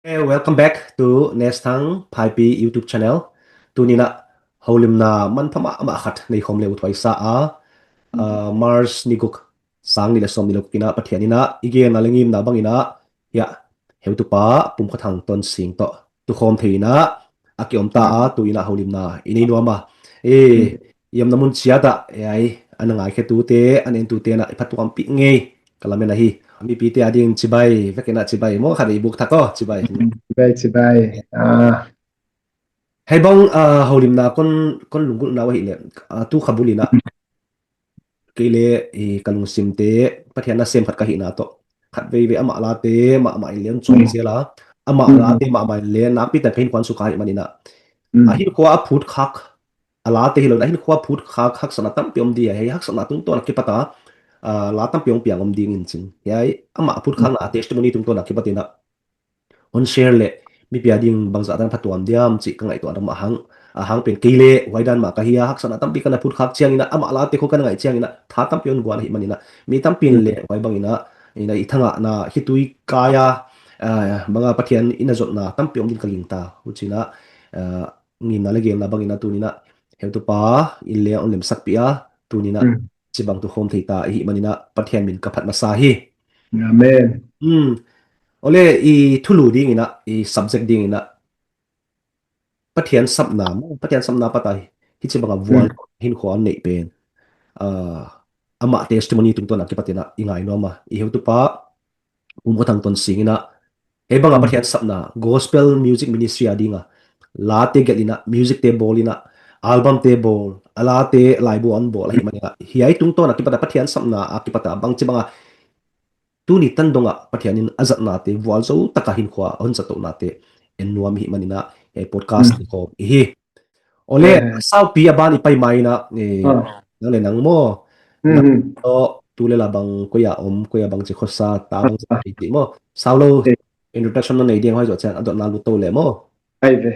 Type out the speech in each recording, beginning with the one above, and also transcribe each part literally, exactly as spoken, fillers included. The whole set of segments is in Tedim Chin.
Hey, welcome back to Nestang Phaipi YouTube channel. Tuninah holimna manpha mahmah khat nei khawm le uh thuaisa a, uh, March ni guk sang ni le sawm ni le guk inah Pathian inah i genna le ngimna banginah hiah heutupa Pum Khua Thang Ton Sing tawh tukhawm thei inah a kiom ta a, tu inah holimna i nei nuam a. E, i omna mun ciatah e ai a na ngaikhiatute, a na entute inah i phatuampih ngei ka lamen ahi. Mipite a ding cibai, vekinah cibai maw, khat i buk thak aw, cibai. Cibai, cibai. Ah. Hei bang, ah, holimna kon, kon lunggulhna uh ahih leh, ah, tu kha bul inah kei le i ka lungsimte Pathian nasem khat ka hihna tawh khat veivei amah late mahmah in le on cuang zel a, amah late mahmah in le nakpi tak ka hinkhua sukha ahih maninah a hinkhua a phutkhak a late hi lo inah a hinkhua phutkhak haksatna tampi om ding a, hei haksatna tungtawn a kipat a, ah, la tampi hong piang om ding in cin. Hiai amah a phutkhakna a testimony tungtawn a kipat inah hon share le mipi a ding bangzah tan phatuam diam cih ka ngaihtuah ram a hang, a hang pen kei le huai dan mah ka hi a, haksatna tampi ka na phutkhak cianginah amah late khua ka na ngaih cianginah tha tampi hon guan ahih maninah mi tampi in le huai banginah inah i thangahna khitui kai a, ah, banga Pathian i na zotna tampi om din ka gingta. Hucinah, ah, ngimna le genna banginah tuninah heutupa in le on lemsakpih a tuninah cibang tukhawm thei ta i hih maninah Pathian min ka phat masa hi. Amen. Ole i thulu dinginah, i subject dinginah Pathian sapna, Pathian sapna pata hi, hicibanga vual hinkhua an neih pen, ah, amah testimony tungtawn a kipat inah i ngai nuam a, i heutupa Pum Khua Thang Ton Sing inah hei banga Pathian sapna, gospel music ministry a dinga late gelh inah, music te bawl inah, album te bawl, a late laibu an bawl ahih maninah hiai tungtawn a kipat a Pathian sapna a kipat a bangci banga tuni tan dongah Pathian in a zatnate vualzo taka hinkhua a hon zattohnate en nuam i hih maninah hiai podcast ni khawm i hi. Ole saupi a ban i pai mainah, eh, nang le nang maw, nang tawh tu le la bang koi a om, koi a bangci khuasa ta bangci khuasa i cih maw, sau lo introduction na nei ding hoi zawh ciang a dotna lut to le maw. Ai ve.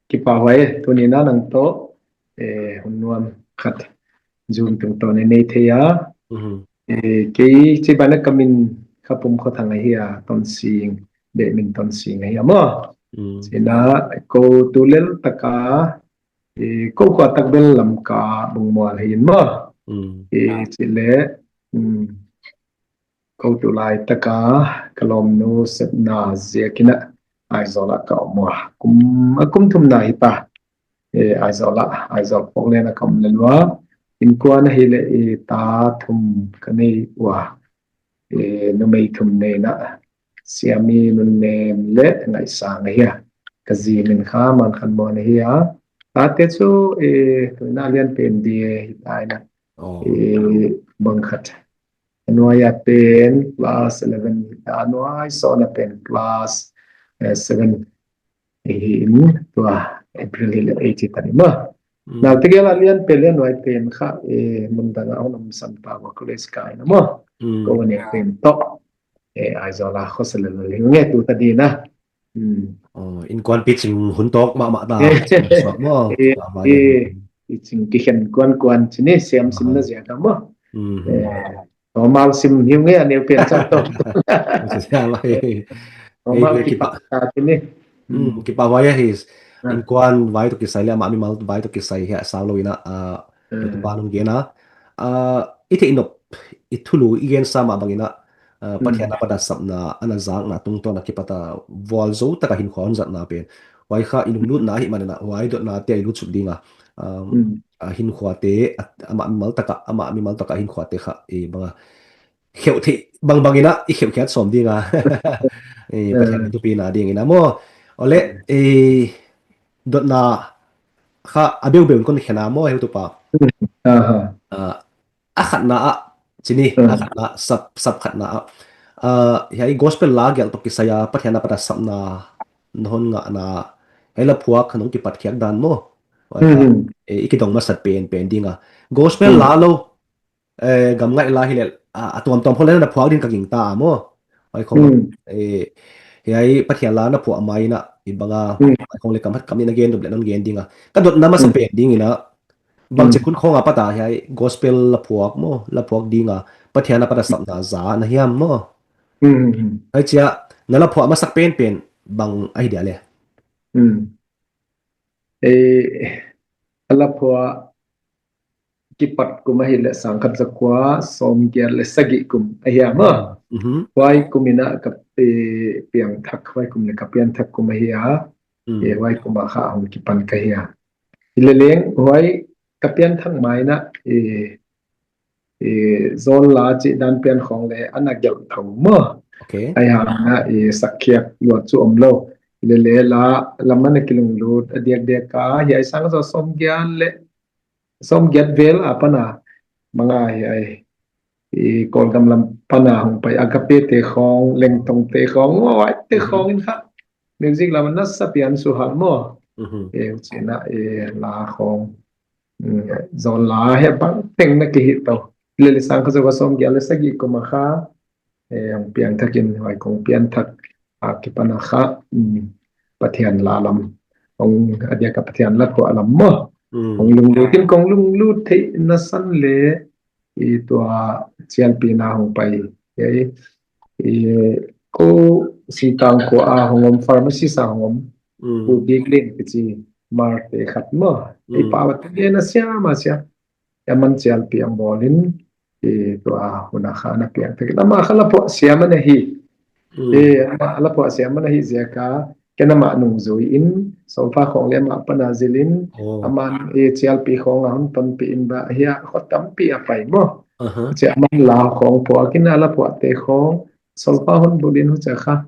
Kipa huai, tuninah nang tawh, eh, hun nuam khat Zoom tungtawn i nei thei a. Eh, kei cibana ka min kha Pum Khua Thang ahi a, Ton Sing beh min Ton Sing ahi a maw. Cinah ko tulel taka, eh, ko khua takbel Lamka Bungmual hi in maw. Eh, cih leh, um, ko tu laitaka ka lawmnu sepna ziakinah Aizawl ah ka om ua. Kum, a kum thumna hi ta. Eh, Aizawl ah, Aizawl Portland ah ka om lel ua. Innkuan ahih leh, eh, ta thum ka nei ua. Eh, numei thum nei inah Siami, Nunnem le Ngaihsang ahi a. Ka zi min kha Mang Khan Muan ahi a. Tate cu, eh, tuinah lian pen bia hi ta inah, eh, bang khat. A nuai a pen class eleven hi ta, a nuai sawn a pen class, eh, seven. Hi in tua April hi le eight hi ta ni maw. Nau tegel a lian pen le a nuai pen kha, eh, mundang a hong om sam ta maw, college kai na maw. Ko a nek pen tawh, eh, Aizawl a khawsa le le hi nge tu ta dina. Innkuan picing hun tawk mahmah ta. Picing kikhen kuankuan cini siam simna ziak a maw. Normal sim hiu nge a neu pian cang tawh. Normal kipak ta cini. Kipak huai a hi. Innkuan vai tawh kisai le amah mimal vai tawh kisai hi a sau lo inah, ah, tupa nung gen a. Ah, i theih nop, i thulu i gensa mah banginah, ah, Pathian a pata sapna, a na zakna tungtawn a kipata vualzo taka hinkhua hon zatna pen huai kha i lunglutna ahih maninah huai dotnate a i lutsuk dinga, ah, a hinkhuate, a, amah mimal takah, amah mimal takah a hinkhuate kha i banga kheuh theih bangbang inah i kheuhkhiat sawm dinga, eh, Pathian in tupina dingin a maw. Ole, eh, dotna kha a beubeu in kon khen a maw, heutupa. Ah, a khatna ah, cini, a khatna, sap, sap khatna ah, ah, hiai gospel la gelh tawh kisai a Pathian a pata sapna na hon ngahna, hiai la phuak nong kipat khiak dan maw. Eh, i kidong masat pen, pen dinga gospel la lo, eh, gam ngaih la hi le, a, a tuamtuam khong le na phuak din ka gingta a maw. Ai khong, eh, hiai Pathian la na phuak mai inah i banga, ai khong le kam hat kam ni na gen dup le non gen dinga ka dotna masa pen dinginah bangci kun khong a pata hiai gospel la phuak maw, la phuak dinga Pathian a pata sapna za na hiam maw. Ai cia, Na la phuah masak penpen bang ahi dia le? Hmm. Eh, a la phuah kipat kum ahih leh sangkhat zakua sawmgiat le sagih kum ahi a maw. Mhm. Huai kum in ah ka, eh, piangthak, huai kum le ka pianthak kum ahi a. Mm. Eh, huai kum a kha hong kipan ka hi a. Hi leleng huai ka pianthak mai in ah, eh, eh, zawl la cih dan pian khawng le a na gelh tho maw. Okay. Ahi hangin ah, eh, sakkhiak luat cu om lo. Hi lele la lam a na kilunglut a diakdiak a, hiai sangkhat zakua sawmgiat le sawmgiat vel a pan a, manga hiai, i Kawlgam lam pan a hong pai Agape te khawng, Lengtong te khawng, Ngawai te khawng in kha music lam a nasa pian su hal maw. Mhm. Eh, cina, eh, la khawng, mm, zawl la he bang teng na kihih to. Lele sangkhat zakua sawmgiat le sagih kum a kha, eh, hong piangthak in, huai kong pianthak a kipan a kha, mm, Pathian la lam, hong a diak a Pathian la phuah lam maw. Mm. Hong lunglut in kong lunglut theih na san le, i tua cialpi na hong pai. Ei, i ko Sitang ko a hong om, pharmacy sa hong om. Mm. Pu Bik Ling kici Marte khat maw. Ei, mm, pa wat te na siam a siam. Aman cialpi ang bawlin, i tua hun a kha na piangthak in. Amah kha la phuah siam a na hi. Mm. Eh, amah la phuah siam a na hi ziak a, ken amah nungzui in, solfa khawng le amah pan a zil in, oh, aman, eh, cialpi khawng a hon tonpih in ba, hiah khua tampi a pai maw. Aha. Ci aman la khawng phuak in a la phuah te khawng, solfa hon bul in hucia kha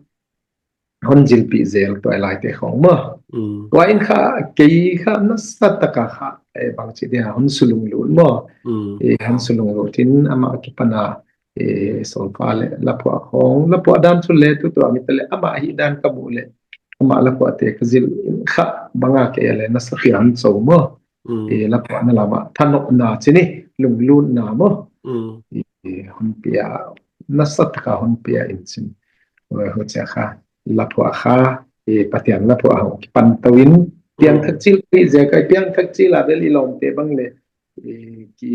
hon zilpih zel tuailai te khawng maw. Mm. Tua in kha, kei kha nasa tak a kha, eh, bangci dia hon sulunglut maw. Mm. Eh, hon sulunglut in amah kipan a, eh, solfa le la phuah khawng, la phuah dan cu le tu tua mi te le amah hi dan ka muh le, amah la phuah te ka zil in kha bang a kei le nasa pian co maw. Mm. Eh, la phuahna lam a thanopna ci ni, lunglutna maw. Mm. Eh, hon pia, nasa tak a hon pia in cin. Eh, hucia kha, la phuah kha, eh, Pathian la phuah hong kipan to in, piangthak cil pi ziak a, piangthak cil a bel i lawmte bang le, eh, ki,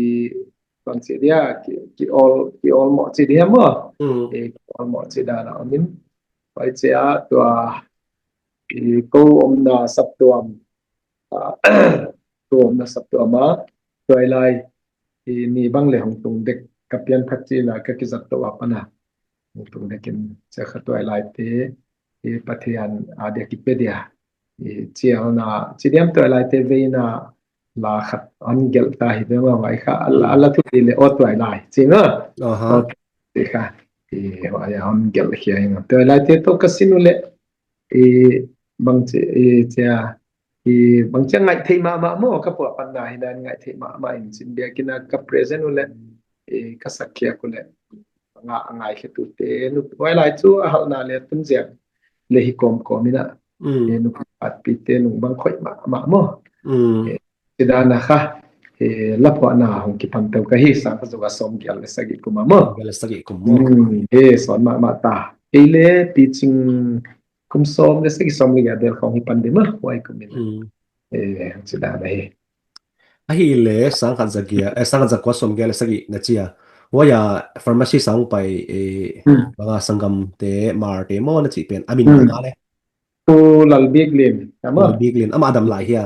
bangci dia, ki, ki awl, ki awl mawh ci dia maw. Mm. Eh, ki awl mawh ci dan a om in. Huai cia tua, i ko omna saptuam, ah, ko omna saptuam a, tuailai, i ni bang le hong tung dek ka pianthak cil a ka kizat to a pan a. Hong tung dek in cia kha tuailai te, i Pathian a dia kipe dia. I cialna, ci diam tuailai te veina la khat hon gelh ta hi ve maw, huai kha, a la, a la thu ti le aw tuailai, ci maw. Aha. Aw tuailai kha, i huai a hon gelh khia hi maw. Tuailai te to ka sin uh le, i bangci, i cia, i bangci a ngaih theih mahmah maw, ka phuah panna hi dan ngaih theih mahmah in cin biakinn a ka present uh le, i ka sakkhiak uh le, nga a ngaikhiatute, nu, huai lai cu a halhna le a tunziak le hi kawmkawm in ah, mm, eh, nupi patpite lung bang khoih mahmah maw. Mm. Eh, ci dan a kha, eh, la phuahna hong kipan to ka hi, sangkhat zakua sawmgiat le sagih kum a maw. Sawmgiat le sagih kum maw. Mm, eh, sawn mahmah ta. Ei le picing kum sawm le sagih sawm le giat bel khawng hi pan ding maw, huai kum in ah. Mm. Eh, ci dan a hi. Ahih leh sangkhat zagiat, eh, sangkhat zakua sawmgiat le sagih na ci a. Huai a pharmacy sang pai, eh, hmm, banga sanggamte, Marte maw na cih pen a min, hmm, banga le. Pu Lal Bik Lin, amah. Lal Bik Lin, amah a dam lai hia?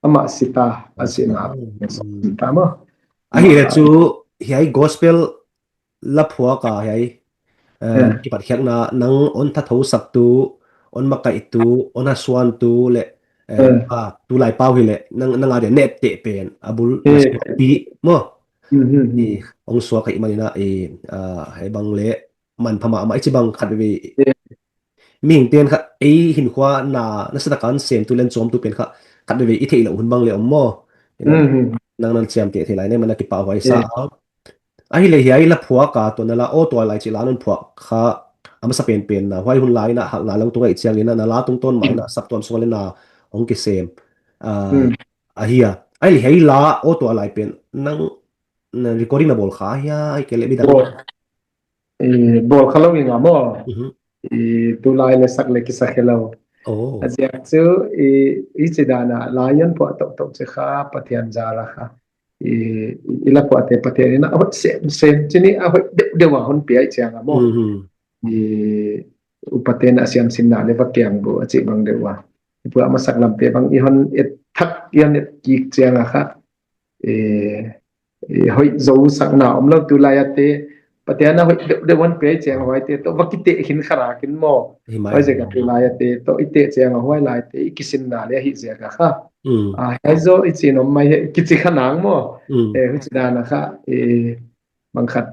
Amah sita, a sita. Hmm. Sita maw. Ahih leh cu hiai gospel la phuak a hiai, eh, hmm, kipatkhiakna nang on thathosaktu, on makaihtu, on hasuantu le, eh, hmm, a, tulai pau hi le nang, nang a dia netteh pen a bul, hmm, na suakpih maw. Hmm, hmm, hmm. I hong suak ahih manin ah, i, ah, hei bang le manpha mahmah i ci bang khat veve. Hmm. Mihingte in kha ei hinkhua na, nasa tak a an semtu le an cawmtu pen kha khat veve i theih loh hun bang le om maw. Hmm, hmm. Nang nan ciamteh thei lai ne, man a kipahhuai sa. Hmm. Ahih leh hiai la phuak a, tua na la aw tuailai cih la nan phuak kha a masa penpen na, huai hun lai in ah halhna lo tung ahih ciangin ah na la tungtawn mah in ah saptuam sung ah le na hong kisem, ah, hmm, ahi a. Ahih leh hiai la aw tuailai pen nang, nang recording na bawl kha hia, ahih kei leh midang? Bawl. Eh, bawl kha lo ing a maw. Mhm. Eh, tulai le sak le kisa khe lo. Oh. A ziak cu, eh, i ci dan a la i an phuah tohtoh ci kha Pathian zar a kha. I, i la phuahte Pathian in a hoih semsem ci ni, a hoih deuhdeuh a hon pia ahih ciang a maw. Mhm. I, upate na a siamsinna le va kiangbuh a cih bang deuh a, i pua masak lamte bang i hon et thak, i hon et kik ciang a kha, e, e, hoih zo sakna om lo. Tu lai a te Pathian a hoih deuhdeuh hon pia ciang a huaite tawh va kiteh khin kha nakin maw. Huai ziak a tu lai a te tawh i teh ciang a huai lai te i kisinna le ahi ziak a kha, a, hiai zaw i cin om mai he kici kha nang maw. E, huci dan a kha, e, bang khat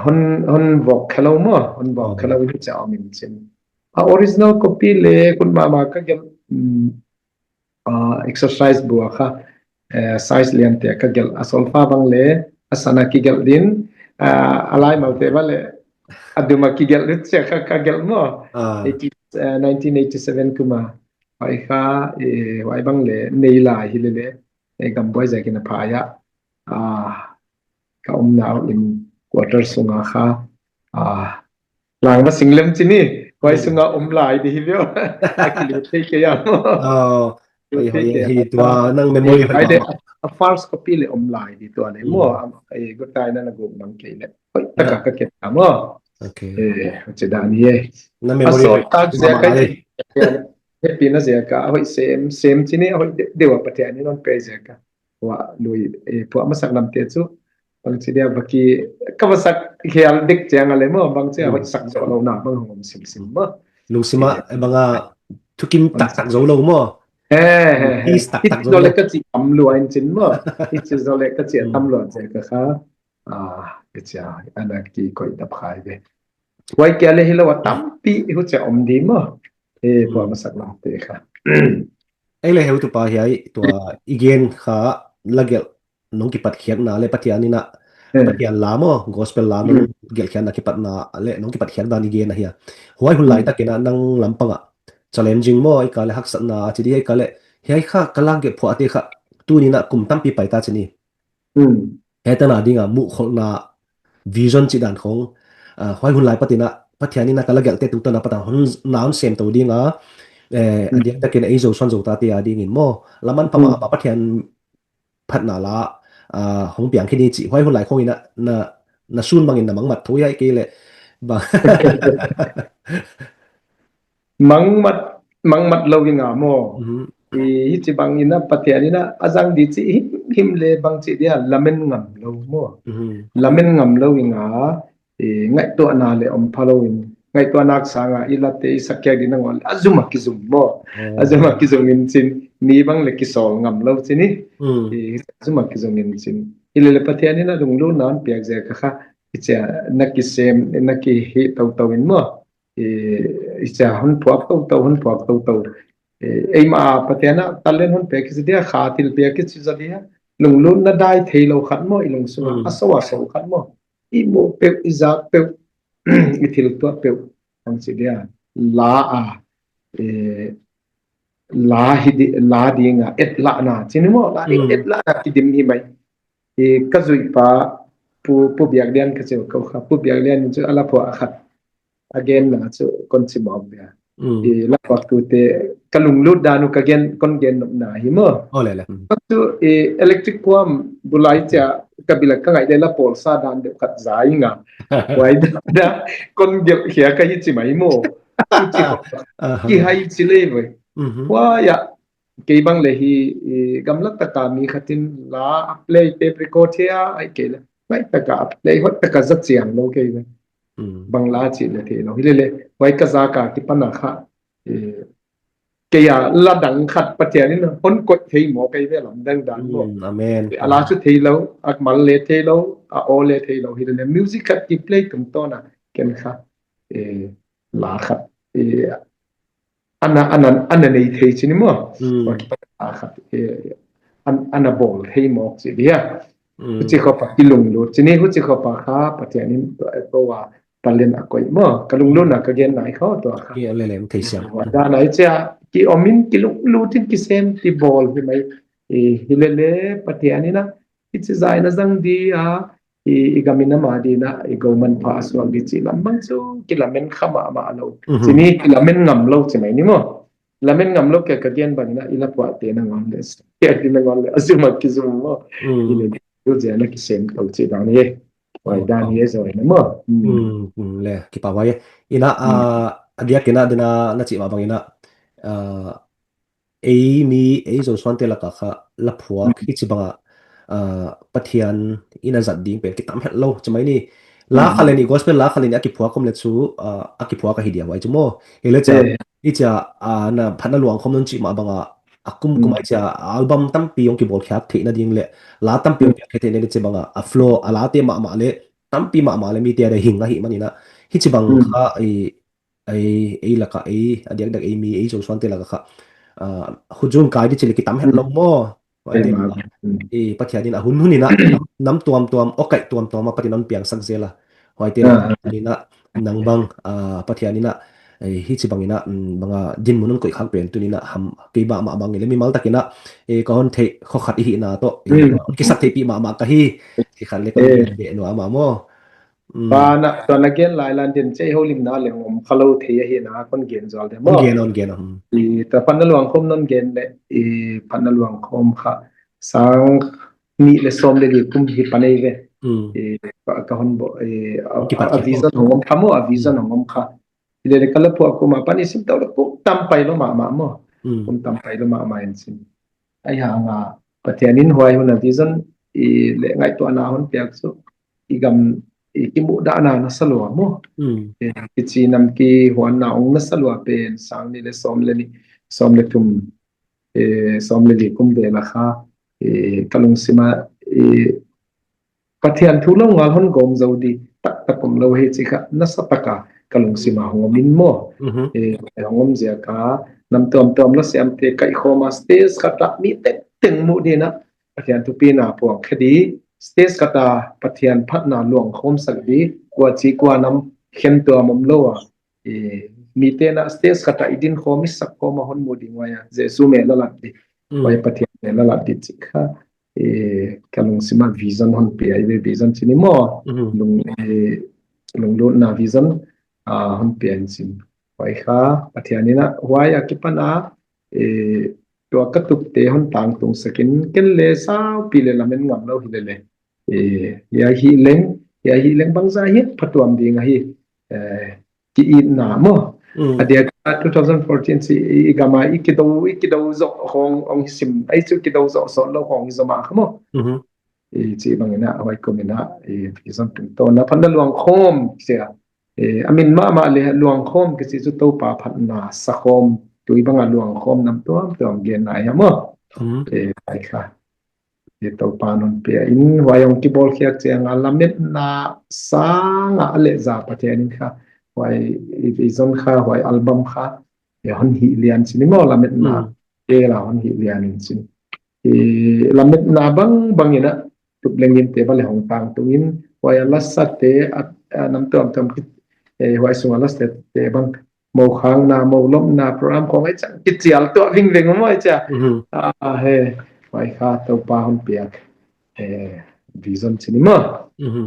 hon, hon vok kha lo maw, hon vok kha lo i cia om in cin. A original copy le kun mahmah ka gelh, um, a, exercise bu a kha, eh, size liante ka gelh a, solfa bang le a sana kigelh din, a, a laimalte bang le a duma kigelh lut cia kha ka gelh maw. Eighty, eh, nineteen eighty seven kuma. Huai kha, eh, huai bang le nei lai hi le le, eh, gambuai ziakin a phai a, a, ka omna uh in quarter sunga kha, a, langva singlem cini, huai sunga om lai di hi vio. A kilut thei kei a maw. Lut thei kei a. Hi tua nang memory hoih a, a first copy le om lai di tua le maw. A, e, gutai na na guk mang kei le. Hoih taka ka ket a maw. E, ci dan hi e. Na memory hoih tak ziak a, hepina ziak a, hoih sem, sem cini, hoih deuh a Pathian in hon pia ziak a. Huai lui, eh, pua masak lamte cu bangci dia baki ka masak hial dek ciang a le maw, bangci a hoih sak zo lo na bang hong om simsim maw. Lungsima, eh, banga thukim taktak zo lo maw. Eh, eh, eh. Peace taktak zo lo. Hici zo le ka ci tam lua in cin maw. Hici zo le ka ci tam lua ciak a kha. Ah, ka cia, ana ki koih dap khai ve. Huai kia le hi lo a tampi hucia om di maw. Eh, pua masak lamte kha. Ei le heutupa hiai tua i gen kha la gelh nong kipatkhiatna le Pathian in a, Pathian la maw, gospel la nong gelhkhiatna kipatna le nong kipatkhiat dan i gen a hia. Huai hun laitakin a nang lampang a challenging maw, i ka le haksatna a ci di, i ka le hiai kha ka lak gelh phuahte kha tuni in a kum tampi pai ta cini. Hetana ding a muhkholhna vision ci dan khong, ah, huai hun lai patin a Pathian in a ka la gelhte tungtawn a patang hon na hon semto ding a, eh, a diaktakin a ei Zo suan Zo tate a dingin maw, laman pama Pathian phatna la, ah, hong piang khin hi ci. Huai hun lai khong in a na, na sun bangin na mangmat tho hiai kei le bang. Mangmat, mangmat lo i nga maw. I hici bang in a Pathian in a a zang di ci himhim le bangci dia lamen ngam lo maw. Lamen ngam lo i nga, i ngaihtuahna le om pha lo in, ngaihtuahna sanga i late i sakkhiak di nangawn le a zum a kizum maw. A zum a kizum in cin, mi bang le kisawl ngam lo cini. I a zum a kizum in cin. I le le Pathian in a lunglutna hon piak ziak a kha, i cia na kisem, na kihih toto in maw. I, i cia hon phuak toto, hon phuak toto. I, eima a Pathian a talent hon pia kici dia, kha thil pia kici za dia. Lunglutna dai thei lo khat maw, i lungsung a, a so a so khat maw. I muh peuh, i zak peuh, i thil tuah peuh. Hong ci dia, la a, i, la hi di, la ding a, et lahna. Cini maw, la ding, et lahna kidim hi mai. I ka zuihpa, Pu, Pu Biak Lian ka ci uh ko kha, Pu Biak Lian in cu a la phuah a khat. A genna cu kon ci mawk dia. I la phuaktute ka lunglut dan uh ka gen, kon gen nopna hi maw. Aw le le. Ka cu i electric kuam bulai cia ka bil a ka ngaih dia la pawlsa dan deuh khat za i nga. Huai dan da kon gelh khia ka hi ci mai maw. Kihai ci lei vai. Huai ah kei bang le hi, i, gamla taka mi khatin la a play tape record hi a, ai kei le. Ngai taka a play hot taka za ciang lo kei le. Bang la ci le thei lo. Hi le le, huai ka za ka kipana kha. I, kei a la dang khat Pathian in hon koih thei maw kei ve lam dang dan maw. Amen. A la cu thei lo, a mal le thei lo, a aw le thei lo. Hi le le, music khat ki play tum tawna, ken kha. I, la khat. I, ana, ana, ana nei thei cini maw. Wa ki a khat, eh, an, ana bawl thei mawk ci dia. Huci khopa kilunglut cini, huci khopa kha Pathian in tua, eh, tua talent a koih maw. Ka lunglutna ka gen nai kho tua kha. Ki lelem thei siam. Wa da nai cia, ki omin kilunglut in kisem kibawl hi mai. Eh, hi le le Pathian in a, hici zai na zang di a, i, i gamin ama dina, i go manpha a suak di ci lam bang cu kilamen kha mahmah lo. Cini kilamen ngam lo ci mai ni maw. Lamen ngam lo kei ka gen bangin a i la phuahte nangawn le, kei a di nangawn le, a zum a kizum maw. I le, tu zia na kisem to ci dang ni. Huai dan hi e zaw ina maw. Le, kipa huai e. Ina, a, a diakin ah, dena na cih mah bangin ah, ah, ei mi, ei Zosuante lakah kha la phuak hi ci bangah, ah, Pathian in a zat ding pen kitam het lo ci mai ni. La kha le ni, gospel la kha le ni a kiphuak om le cu, ah, a kiphuak ahi dia huai cu maw? Hi le cia, i cia, ah, na phatna luangkhawm non cih mah bangah a kumkum ah i cia album tampi hong kibawlkhiak theih nading le la tampi hong piak theih nading ci bangah a flow, a late mahmah le tampi mahmah le mite a dei hing ahi maninah hi ci bang kha i ei, ei lakah ei, a diakdiak ei mi, ei Zosuante lakah kha, ah, hun zun kai dih cili kitam het lo maw? Ei, Pathian in a hun hun inah nam, nam tuamtuam, awkaih tuamtuam a Pathian hon piangsak zel a. Huaite lakah tuninah nang bang, ah, Pathian inah, ei, hi ci banginah, mm, banga dinmun hon koih khak pen tuninah ham kei bah mah bang ile mimal takinah, ei, ka hon theih khokhat ihihna tawh, ei, hon kisap theihpih mahmah ka hi. Hi khat le ka hon beh nuam ah maw? Pana tua na gen lai lan din cei holimna le ngom kha lo thei ahi na kon gen zual de maw? Hong gen, hong gen, hmm. I ta phatna luangkhawm non gen le i phatna luangkhawm kha sang nih le sawm le li kum hi pan ei ve. Hmm. I ka, ka hon bo, i a, a vision hong om kha maw, a vision hong om kha. I le le ka la phuak kum a pan i sim tau le kum tam pai lo mahmah maw? Hmm. Kum tam pai lo mahmah in sim. Ai hanga Pathian in huai hun a vision i le ngaihtuahna hon piak su. I gam i kimuhdahna na sa lua maw? Hmm. Eh, kici nam kihuanna ong na sa lua pen sang nih le sawm le nih, sawm le thum, eh, sawm le li kum vel a kha, eh, ka lungsima, eh, Pathian thu lo ngal hon gawm zo di taktak om lo hi ci kha nasa taka ka lungsima hong om in maw? Mhm. Eh, hong om ziaka nam tuamtuam la siamte kaihkhawma stage khatah mi tengteng muh dinah Pathian thupina puang khe di, stage khatah Pathian phatna luangkhawm sak di, kua ci kua nam khen tuam om lo a, eh, mi tenah stage khatah i din khawm i sak khawm a hon mu ding huai a Jesu mel a lat di, huai Pathian mel a lat di ci kha, eh, ka lungsima vision hon pia i ve vision ci ni maw? Mhm. Lung, eh, lunglutna vision, ah, hon pia in cin. Huai kha Pathian inah huai a kipan a, eh, tua ka tukte hon tangtung sakin ken le saupi le lamen ngam lo hi le le. Eh, hia hi leng, hia hi leng bangza hi phatuam ding ahi, eh, ki-itna maw? Mm. A dia two thousand fourteen si i gama i kido, i kido zo hong, hong sim, ai su kido zo so lo hong zoma kha maw? Mhm. I ci bangina, huai kumina, i vision tungtawna phatna luangkhawm sia. Eh, a min mahmah le luangkhawm kici cu Topa phatna sakhawm, tui banga luangkhawm nam tuamtuam genna hi a maw? Mhm. Eh, ai kha. Eh, Topa non pia in huai hong kibawlkhiak cianga lametna sanga a lehza Pathian in kha huai i vision kha huai album kha, eh, hon hih lian cin i maw lametna. Hmm. Tela hon hih lian in cin. Eh, lametna bangbang inah tupleng in te bale hong tangtung in huai a lasate a, a nam tuamtuam ki, eh, huai sunga lasate bang mo khangna, mo lomna program khong ai ciang kicial tuah vingveng maw ai ciang. Mhm. Ah, he, huai kha Topa hon piak, eh, vision cin i maw? Mhm.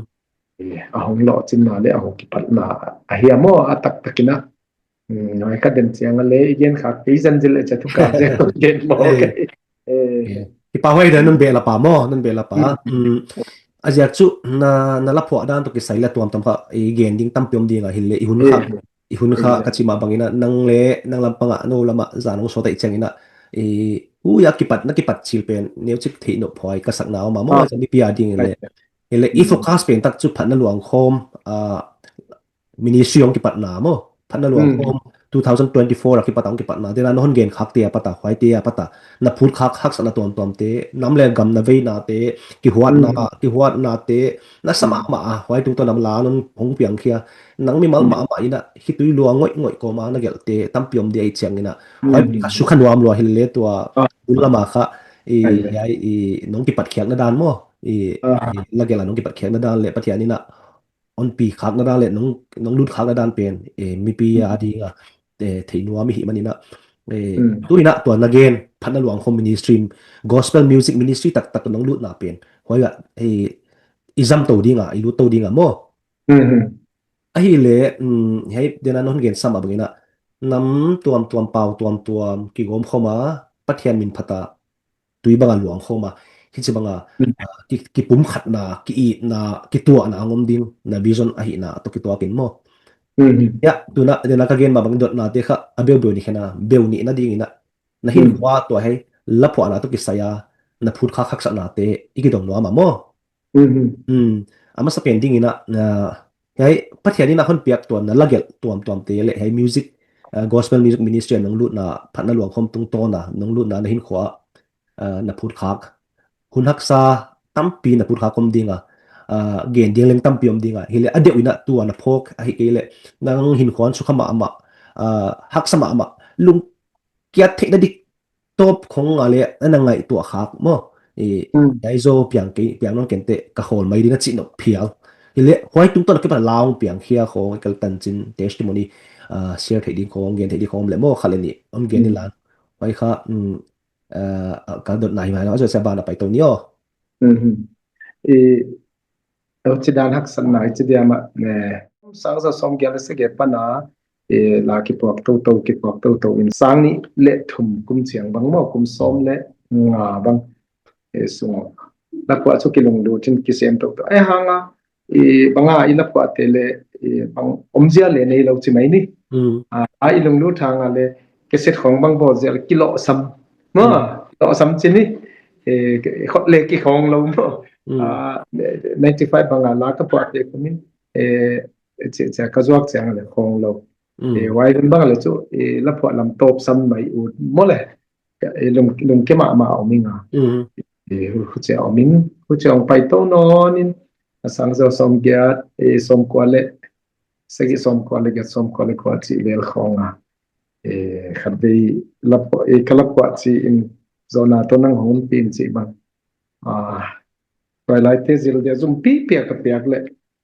Eh, a hong lawh cinna le a hong kipatna ahi a maw a taktakinah. Hmm, huai kha den ciang a le i gen khak kei zan zil ai ciang thuka zia gen maw? Eh. Eh. Eh. Kipa huai dan nun beh lapa maw, nun beh lapa. Hmm. Hmm. A ziak cu na, na la phuah dan tawh kisai le tuamtuam kha i gen ding tampi om ding a hi le i hun kha. Eh. I hun kha ka ci mah bangin ah nang le nang lampang ah no lamah zan hong sawt ahih ciangin ah i ui a kipat na kipat cil pen neucik theih nop phuai ka sakna om a maw, ah, mipi a ding in le. I le i focus pen tak cu phatna luangkhawm, ah, ministry hong kipatna maw, phatna luangkhawm two thousand twenty-four a kipat a hong kipatna te na na hon gen khak te a pata, huai te a pata na phut khak haksatna tuamtuam te, nam le gam na veina te, kihuatna, kihuatna te, na sa mahmah a huai tungtawn a la non hong piangkhia. Nang mimal mahmah inah khitui lua ngoih ngoih kawma na gelhte tampi om dih ahih cianginah huai pi kha sukha nuam lua hi le tua bul lama kha i, ai, ai, i nong kipatkhiakna dan maw, i, ah, i la gelh a nong kipatkhiakna dan le Pathian inah onpi khakna dan le nong, nong lut khakna dan pen, eh, mipi a dinga, eh, theih nuam i hih maninah, eh, tuinah tua na gen phatna luangkhawm ministry, gospel music ministry taktak nong lutna pen huai ah, eh, i zamto dinga, i lutto dinga maw? Ahih le, um, hei dena non gen sam a banginah nam tuamtuam, pau tuamtuam kigawmkhawm a Pathian min phata tui banga luangkhawm a, hi ci banga, ah, ki, kipumkhatna, ki-itna, kituahna hong om ding na vision ahihna tawh kituakin maw? Hmm. Ya, tuna, tuna ka gen mah bang dotnate kha, a beubeu ni khena, beu nihna dingin ah, na hinkhua tua hei, laphuahna tawh kisai a, na phutkhak haksatnate, i kidong nuam a maw. Hmm. Hmm. A masa pen dingin ah, na, hei, Pathian in a hon piak tua, na lagelh tuamtuamte le, hei, music, ah, gospel music ministry a nong lutna, phatna luangkhawm tungtawn a, nong lutna, na hinkhua, ah, na phutkhak. Hun haksa tampi na phutkhak om ding a, ah, gen ding leng tampi om ding a. Hileh a deuh in ah tua na phawk, ahi kei leh, nang hinkhua sukha mahmah, ah, haksa mahmah, lungkiat theihna dik tawp khong a le, na ngaihtuah khak maw. I, Hmm. Daizaw piang kei, piang nawn kei inteh ka hawl mai ding a cih nop phial. Hileh, huai tungtawn a kipan la hong piangkhia khong, i kaltan cin testimony, ah, share theih ding khong, gen theih ding khong om leh maw, khat le nih, hong gen Hmm. inla. Huai kha, hmm, ah, ka dotna hi mai lo, a zuai sia ban a pai to ni aw. Mhm. I, au ci dan haksatna i ci dia mah, ne. Sang za sawm giat le sagih pan a, i, la kipuak toto, kipuak toto in sang nih le thum kum ciang bang maw, kum sawm le nga bang. I, sung. Laphuah cu kilunglut in kisem toto. Ai hang a, i banga i laphuahte le, i bang omzia le nei lo ci mai ni. Mm. A, a i lunglut hang a le, cassette khong bang bawl zia le kilawhsam. Maw, Mm. kilawhsam ci ni. E, khot le kikhawng lo maw. Mm. A, ninety five banga la ka puahte kumin. E, cia, cia ka zuak ciang le khawng lo. Mm. E, huai hun bang le cu, e, laphuah lam tawpsam mai ut maw le. E, lung, lungkia mahmah om ing a. Mm. E, hu, hucia om ing, hucia hong pai to nawn in, a sang zo sawm giat, e, sawm kua le, sagih sawm kua le giat, sawm kua le kua cih vel khawng a. E, khatvei laphuah, e, ka laphuah ci in zawhna tawh nang hong umpi in cih bang. A, tuailaite zil dia zumpi piak ka piak le,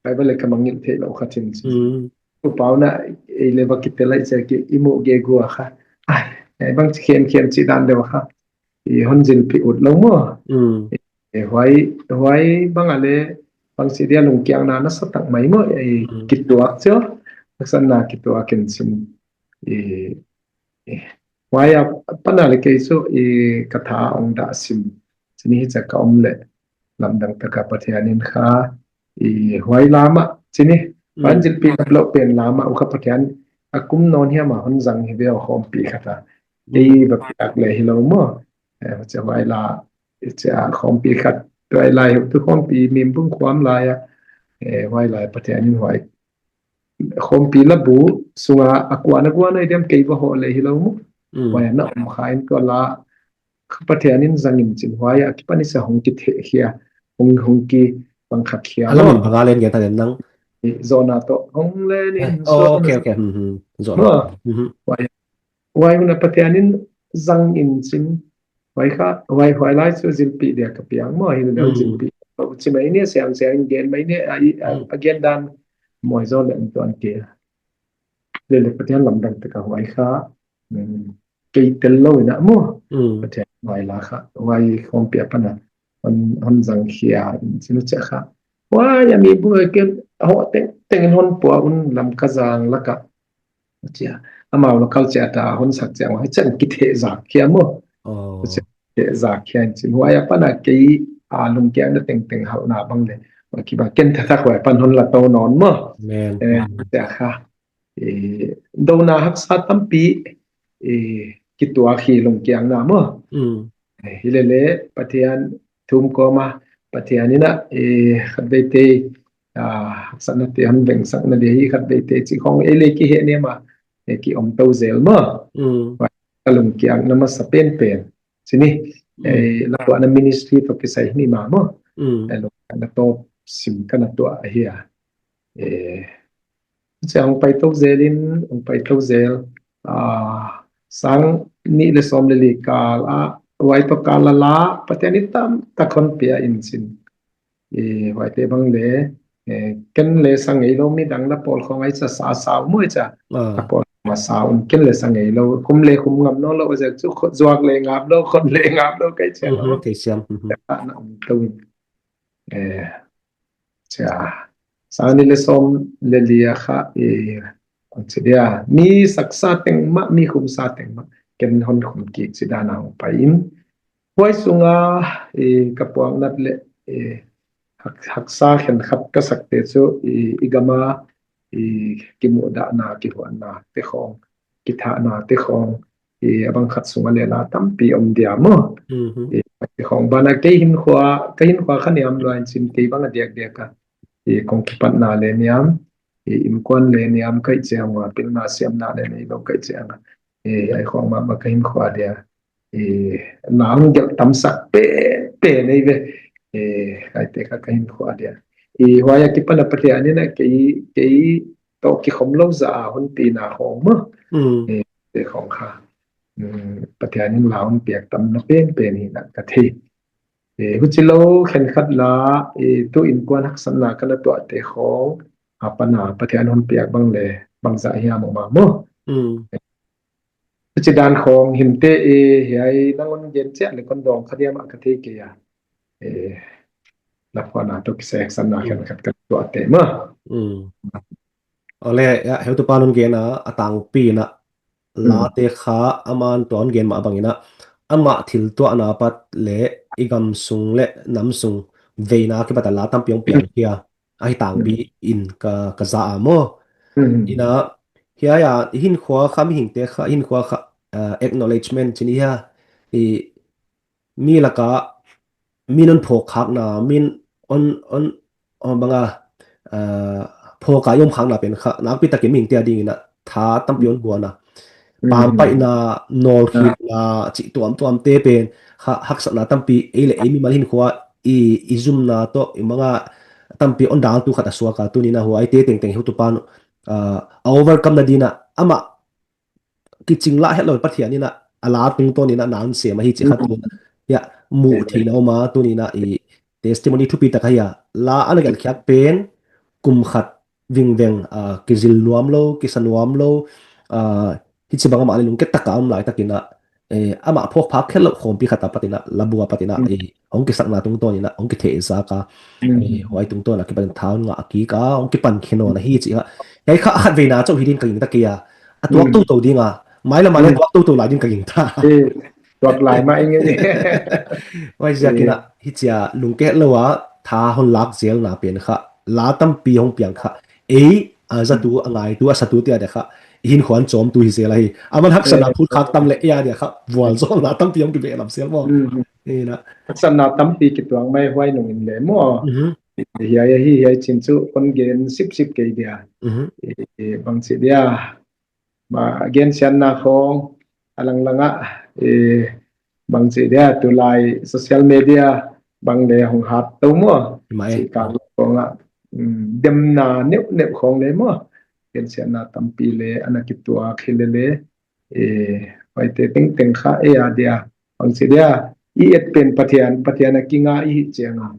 Bible le ka mangngilh theih loh khat in ci. Mm. Upau na, ei le va kitel ai cia ki i muh ge gua kha. Ai, ei bang ci khian khian ci dan deuh kha. I hon zilpih ut lo maw. Mm. I huai, huai bang a le, bang ci dia lungkiangna na sa tak mai maw. I Mm. kituak cio, haksatna kituak in cin. I, i, huai a pan a le kei cu, i ka tha ong dah sim. Cin hi cia ka om le. Lamdang taka Pathian in kha, i huai lamah, cin hi, Mm. van zilpih na lo pen lamah, u kha Pathian, a kum nawn hiam a hon zang hi ve aw khawmpi khat a. Mm. Ei va piak le hi lo maw. E, cia huai la, cia khawmpi khat, tuai lai heuh tu khawmpi mimbung khuam lai a. E, huai lai Pathian in huai. Khawmpi labu, sunga a kuan a kuan ai diam kei va hawh le hi lo maw. Mm. Huai a na om kha in tua la, Pathian in zang in cin huai a kipan i sa hong kitheh khia, hong, hong ki bang khat khia. A lam in bang a len gen ta den nang. I zawhna tawh hong len in Eh, oh, zawhna okay, okay. Hmm, hmm. Zawhna. Maw. Mhm. Huai, huai hun a Pathian in zang in cin huai kha, huai, huai lai cu zilpih dia ka piang maw, hi lo Mm. zilpih. Ci mai ni siang siang in gen mai ni a, a, Mm. a gen dan mawi zaw le an tuan ke. Le le Pathian lamdang taka huai kha. Mm. Kei tel lo ina maw. Mm. Pathian huai la kha, huai khawmpi a pan a hon, hon zang khia in cin cia kha. Huai a mi bu a ken a hawh teng, teng in hon pua un lam ka zang laka. Cia, amau lo kal cia ta hon sak cia huai cian kitheh zak khia maw. Oh. Cia, theh zak khia in cin huai a pan a kei a lungkiang na teng teng hal na bang le. Huai kiba ken tha thak huai pan hon la to nawn maw. Amen. Eh, cia kha. Eh, dona haksa tampi, eh, kituak hi lungkiang na maw. Mm. Eh, hi le le, Pathian thum kawma, Pathian ina, eh, khat vei te, ah, haksatna te hon vengsak na dia hi khat vei te ci khong ei le ki he ne ma, eh, ki om to zel maw. Mm. Ka lungkiang na masa pen pen. Cini, Mm. eh, la na ministry to kisai ni ma maw. Mm. Eh, lungkiang na to sim ka na tua hi a. Eh, Cia hong pai to zel in, hong pai to zel. Ah, sang nih le sawm le li kal a, huai to kal a la, Pathian i tam tak hon pia in cin. I huai te bang le, eh, ken le sa ngei lo mi dang la pawl khong ai sa sa sau muai cia. Ah. La pawl ma sau un ken le sa ngei lo, kum le kum ngam no lo, cia cu khot zuak le ngap lo, khot le ngap lo, kai cia lo. Mhm, kei siam. Mhm. Cia na um to in. Eh, Cia, sang nih le sawm le li a kha, eh, ci dia, mi saksa teng mah, mi khumsa teng mah, ken hon khum kik ci dan a hong pai in. Huai sunga, eh, ka puak nat le, eh, hak, haksa khen khat ka sak te cu, eh, i gama, i kimuhdahna, kihuatna te khawng, kithahna te khawng, i a bang khat sungah le la tampi om dia maw. Mhm. I te khawng banah kei hinkhua, ka hinkhua kha niam lua in cin kei bang a diakdiak a. I kong kipatna le niam, i innkuan le niam ka hih ciang ua, pilna siamna le nei lo ka hih ciang a. I ai khawng mahmah ka hinkhua dia. I na hong gelh tamsak pen pen ei ve. I ai te kha ka hinkhua dia. I huai a kipan a Pathian in a kei, kei tawh kikhom lo zah a hun pina khawng maw. Mm. I te khawng kha. Mm, Pathian in la hong piak tam na pen pen hi na ka thei. I huci lo khenkhat la, i tu innkuan haksatna ka na tuahte khawng a pana Pathian hon piak bang le bang zah hiam om a maw. Mm. Huci dan khawng himte i hiai nang hon gen ciah le kon dawng kha diam a ka thei kei a. I la phuahna tawh kisai haksatna khenkhat ka na tuahte maw. Mm. Ole, ya, heutupa nun gen a, a tangpi in a, late kha aman tua hon gen mah bangin a, amah thil tuahna pat le i gam sung le nam sung veina kipat a la tampi hong piang hia, ahi tangpi in ka, ka za a maw. Mm. Ina, hiai a, i hinkhua kha mihingte kha, i hinkhua kha, ah, acknowledgement cin hia, i mi laka min on phawk khakna, min on, on, on banga, ah, phawk a i om khakna pen kha nakpi takin mihingte a dingin a tha tampi on guan a. Mm. Pampaihna, nawlkhitna, cih tuamtuamte pen kha haksatna tampi, ei le ei mimal hinkhua i, i zumna tawh i manga tampi on daltu khat a suak a, tuni in a huaite tengteng heutupa nun, ah, a overcome na dingin a amah kicing lah het lo Pathian in a, a la tungtawn in a na hon sem ahi cih kha tuni in a, ya, muh theihna om a, tuni in a i testimony thupi tak ahi a, la a na gelh khiak pen kum khat vingveng, ah, kizil nuam lo, kisa nuam lo, ah, hici bang amah le lungke tak a om lai takin a, eh, amah phawk phak khelh lo khawmpi khat a pat in a, labu a pat in a, eh, hong kisakna tungtawn in a, hong kithehzak a, eh, huai tungtawn a kipan tha hon ngah kik a, hong kipan khe nawn ahi cih a. Hiai kha a khat veina chauh hi dingin ka gingta kei a. A tuak toto ding a. Mailam a le tuak toto lai ding ka gingta. Eh, tuak lai mah ing e. Huaiziakin a, hici a lungke lo a, tha hon lak zelna pen kha, la tampi hong piang kha. Ei, a zatu, a ngaitu, a satu te a dia kha, i hinkhuan cawmtu hi zel ahi. Aman haksatna phut khak tam le, ei a dia kha, vualzawlna tampi hong kibeh lam zel maw. Mm. Ina. Haksatna tampi kituak mai huai nungin le maw. Mhm. Hiai, hiai, hiai cin chu kon gen sipsip kei dia. Mhm. I, i, bangci dia. Ma, gensiatna khawng, a langlangah, eh, bangci dia, tulai social media, bang le hong hat to maw. Mai. Cih kal khawngah, mm, demna neuhneuh khawng le maw. Gensiatna tampi le, a na kituak hi le le, eh, huaite tengteng kha, eh, a dia, bangci dia, i et pen Pathian, Pathian a kinga i hih ciangin,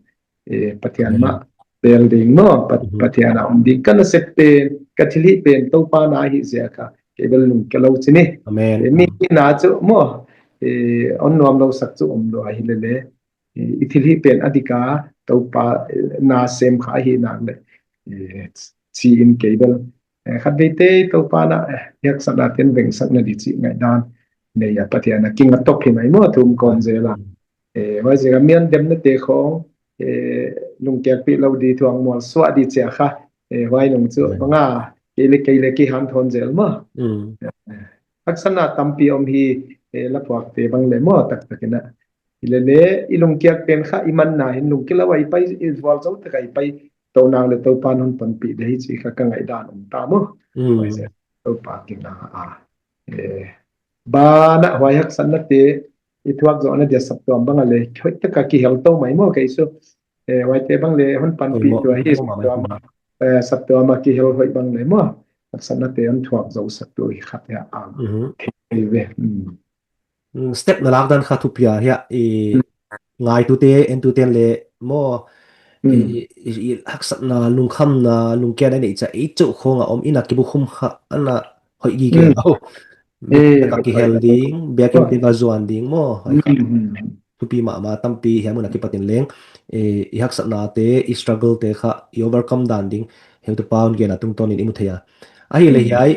eh, Pathian mah bel ding maw, Pa-, Pathian a om ding. Ka nasep pen, ka thilhih pen, Toupa na ahih ziak a, kei bel lungke lo ci ni. Amen. Eh, mi na chu maw, eh, hon nuam lo sak chu om lo ahi le le. Eh, i thilhih pen a dik a, Toupa, eh, na sem kha ahi nak le. Eh, ci in kei bel. Eh, khat veite Toupa na, eh, haksatna ten vengsak na di cih ngaihdan nei a, Pathian a kinga top hi mai maw, thum kawm zel a. Eh, huaiziak a mi hon demnate khawng, eh, lungkiakpih lo di, thuak mual suak di ci a kha. Eh, huai nung chu, banga, kei le kei le kihanthawn zel maw. Mm. Eh, haksatna tampi om hi, eh, la phuakte bang le maw, taktak in a. Hi le le, i lungkiak pen kha, i manna hin lungke lo a i pai, i vualzo tak a i pai, to nak le Toupa'n hon panpih dia hi cih kha ka ngaihdan om ta maw. Mm. Huaiziak, Toupa kinga a. Eh, banah huai haksatnate, i thuak zawhna dia saptuam bang a le, hoih tak a kihel to mai maw kei su. Eh, huaite bang le, hon panpih tua hi saptuam a, eh, saptuam a kihel hoih bang le maw. Haksatnate hon thuak zo sak tua hi khat hia a. Mhm. Thei ve. Mm. Mm, step na lak dan kha thupi a hia, i ngaitute, entute le maw, i, i, i haksatna, lungkhamna, lungkiatna i neih ciang, ei chauh khawng a om in a kibukhum kha, ana hoih gige lo. Biakinn a kihel ding, biakinn te va zuan ding maw, huai kha. Thupi mahmah, tampi hiai mun a kipatin leng, eh, i haksatnate, i struggle te kha, i overcome dan ding, heutupa hon gen a tungtawn in i mu thei a. Ahi le hiai,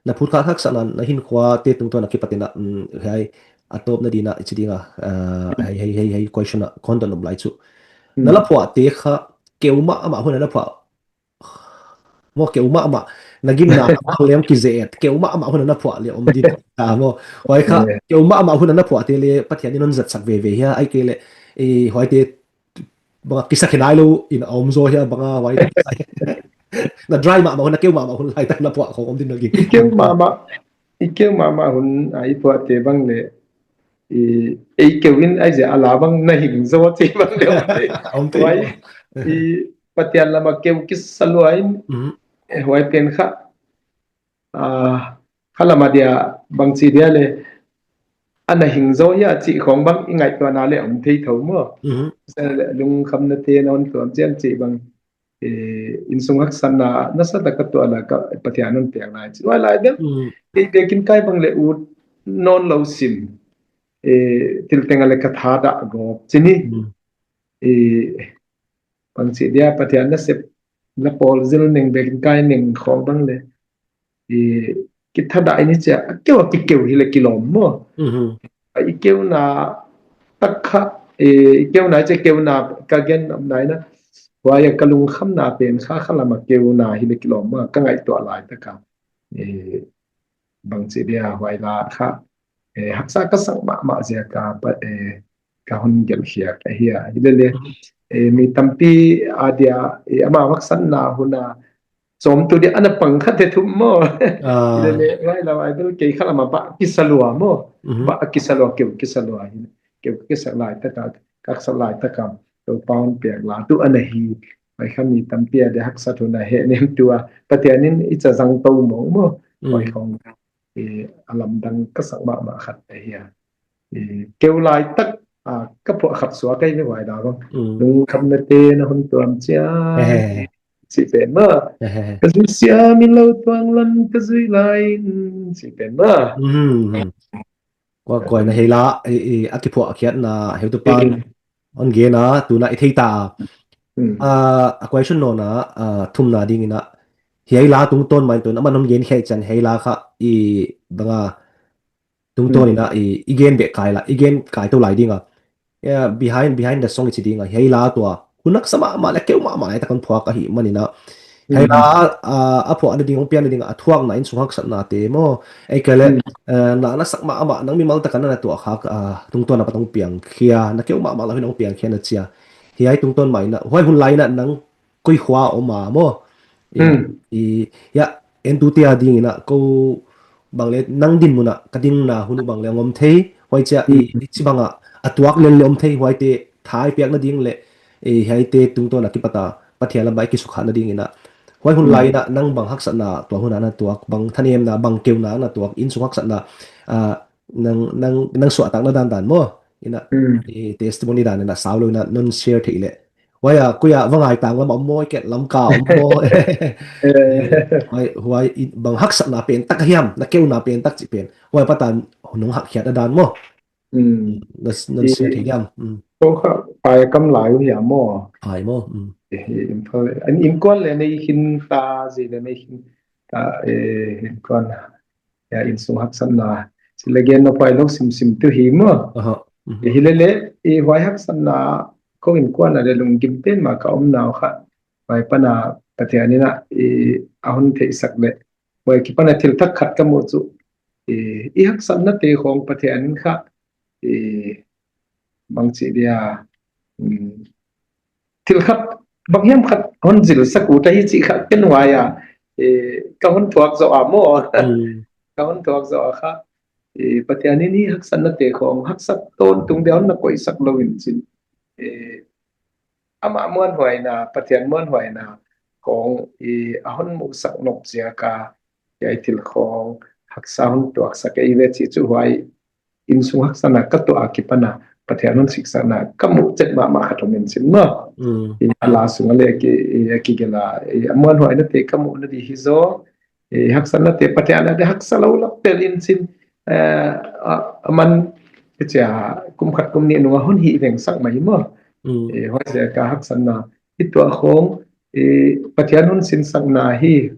na phut khak haksatna, na hinkhua te tungtawn a kipatin a, mm, hiai, a tawpna dingin a, i ci ding a, ah, hei, hei, hei, hei, question a, kon don nop lai chu. Na la phuahte kha, keu mahmah hun a na phuah, maw keu mahmah, Na gimna a bang leng kizet, keu mahmah hun a na phuah le om ding ta maw. Huai kha, keu mahmah hun a na phuahte le Pathian in hon zatsak veve hia, ai kei le, eh, huaite banga kisak hi nai lo in a om zaw hia, banga huai. Na dry mahmah hun, na keu mahmah hun laitak na phuah khong om ding na gim. I keu mahmah, i keu mahmah hun a i phuahte bang le, i, ei keu in ai zia a la bang na hing zaw ci bang le om ding. Om ding. Huai, i Pathian lama keu kisa lua in, eh, huai pen kha, ah, kha lama dia bangci dia le, a na hing zaw hia cih khong bang i ngaihtuahna le om thei tho maw. Mhm. Sa le lungkhamnate na hon tuam ciang cih bang, eh, innsung haksatna nasa tak ka tuah lai ka Pathian hon piak lai cih. Huai lai bel, eh, biakinn kai bang le ut nawn lo sin, eh, thil teng a le ka thadah gawp ci ni. Eh, bangci dia Pathian nasep la pawl zil neng, biakinn kai neng khong bang le, i kithadah in i cia, a keu a kikeu hi le kilawm maw. Mhm. A i keuna tak kha, i, i keuna i cia keuna ka gen om nai na. Huai a ka lungkhamna pen kha kha lama keuna hi le kilawm maw, ka ngaihtuah laitaka. I, bangci dia huai la kha, eh, haksa ka sak mahmah ziaka, pa, eh, ka hon gelhkhiak ahi a. Hi le le, eh, mi tampi a dia, eh, ama haksatna huna, sawmtu dia ana pang kha te thum maw. Ah. Hi le le, huai la huai bel kei kha lama bah kisa lua maw. Mhm. Bah kisa lua, keu kisa lua hi. Keu kisa laitaka, ka sak laitaka. Topa hon piak la tu ana hi. Huai kha mi tampi a dia haksa huna hehnem tua. Pathian in i ca zang to mawng maw. Mm. Huai khong, eh, a lamdang ka sak mahmah khat ahi a. Eh, keu laitak, ah, ka phuah khat suak ahi ve huai dah bang. Mm. Lungkhamnate na hon tuam ciang. Eh. Cih pen maw. Eh. Ka zui siam in lo tuang lam ka zui lai in. Cih pen maw. Mhm. Kua, kua na hei la, i, i, a kiphuah khiatna heutu pan. Mm. Hon gen a, tuna i thei ta. Mm. Ah, a question nona, ah, thumna dingina. Hiai la tungtawn main tuna, man hon gen hiai cian hiai la kha i banga tungtawn ina i, i gen beh kai la, i gen kai to lai dinga. Yeah, behind, behind the song i ci dinga. Hiai la tua. Hun haksa mahmah le keu mahmah laitak hon phuak ahih manina. Hiai la, ah, a phuahna ding hong piakna dinga, a thuakna innsung haksatnate maw. Ei kei le, eh, na, na sak mahmah, nang mimal taka na, na tuak khak, ah, tungtawn a pat hong piangkhia, na keu mahmah la hin hong piangkhia na cia. Hiai tungtawn mah ina, huai hun lai ina nang koi khua om a maw. I, i, ya, en tu tia dingina, ko bang le nang dinmuna, ka dingna hun uh bang le hong om thei, huai cia, i, i ci banga, a tuak lel le om thei, huaite, thai piakna ding le, eh, hiaite tungtawn a kipata, Pathian lam bai kisukhatna dingina. Huai hun lai ina, nang bang haksatna, tua huna na tuak, bang thanemna, bang keuna na tuak, innsung haksatna, ah, nang, nang, nang suahtakna dandan maw. Ina, eh, testimony dan ina, sau lo ina, non share thei le. Huai a, kuia, va ngai tang lam om maw, ket lam ka om maw. Eh, huai, huai, i, bang haksatna pen tak hiam, na keuna pen tak ci pen. Huai patan, nong hakkhiat a dan maw. Mm. Nan, nan sia thei diam. Mm. Ko kha pai kam lai uh hiam maw? Pai maw? Mm. Eh, eh, Imphal, an innkuan le nei khin ta, zi le nei khin ta, eh, innkuan. Ya, innsung haksatna. Si le gen na pai lo simsim tu hi maw? Aha. Mhm. Eh, hi le le, eh, huai haksatna ko innkuan a le lunggim pen mah ka om nau kha. Huai pana Pathian ina, eh, a hon theihsak le. Huai kipana thil thak khat ka muh cu, eh, i haksatnate khong Pathian in kha, eh, bangci dia, mm, thil khat, bang hiam khat hon zilsak uh ta hi cih kha ken huai a, eh, ka hon thuak zawh a maw. Mm. Ka hon thuak zawh a kha, eh, Pathian in i haksatnate khong, haksat tawntung dia hon na koihsak lo in cin. Eh, amah muanhuaina, Pathian muanhuaina khong i a hon muhsak nop ziaka, i ai thil khong haksa hon tuaksak i ve cih cu huai innsung haksatna ka tuah a kipana Pathian hon siksakna ka muh cet mahmah khat om in cin maw. Mm. I a la sung a le ki, i a kigela, i a muanhuainate ka muh na di hi zaw, eh, haksatnate Pathian a de haksa lo lak tel in cin, eh, a, a man, kicia, kum khat kum nih nunga hon hih vengsak mai maw. Mm. Eh, huai ziaka haksatna, i tuah khong, eh, Pathian hon sinsakna hi,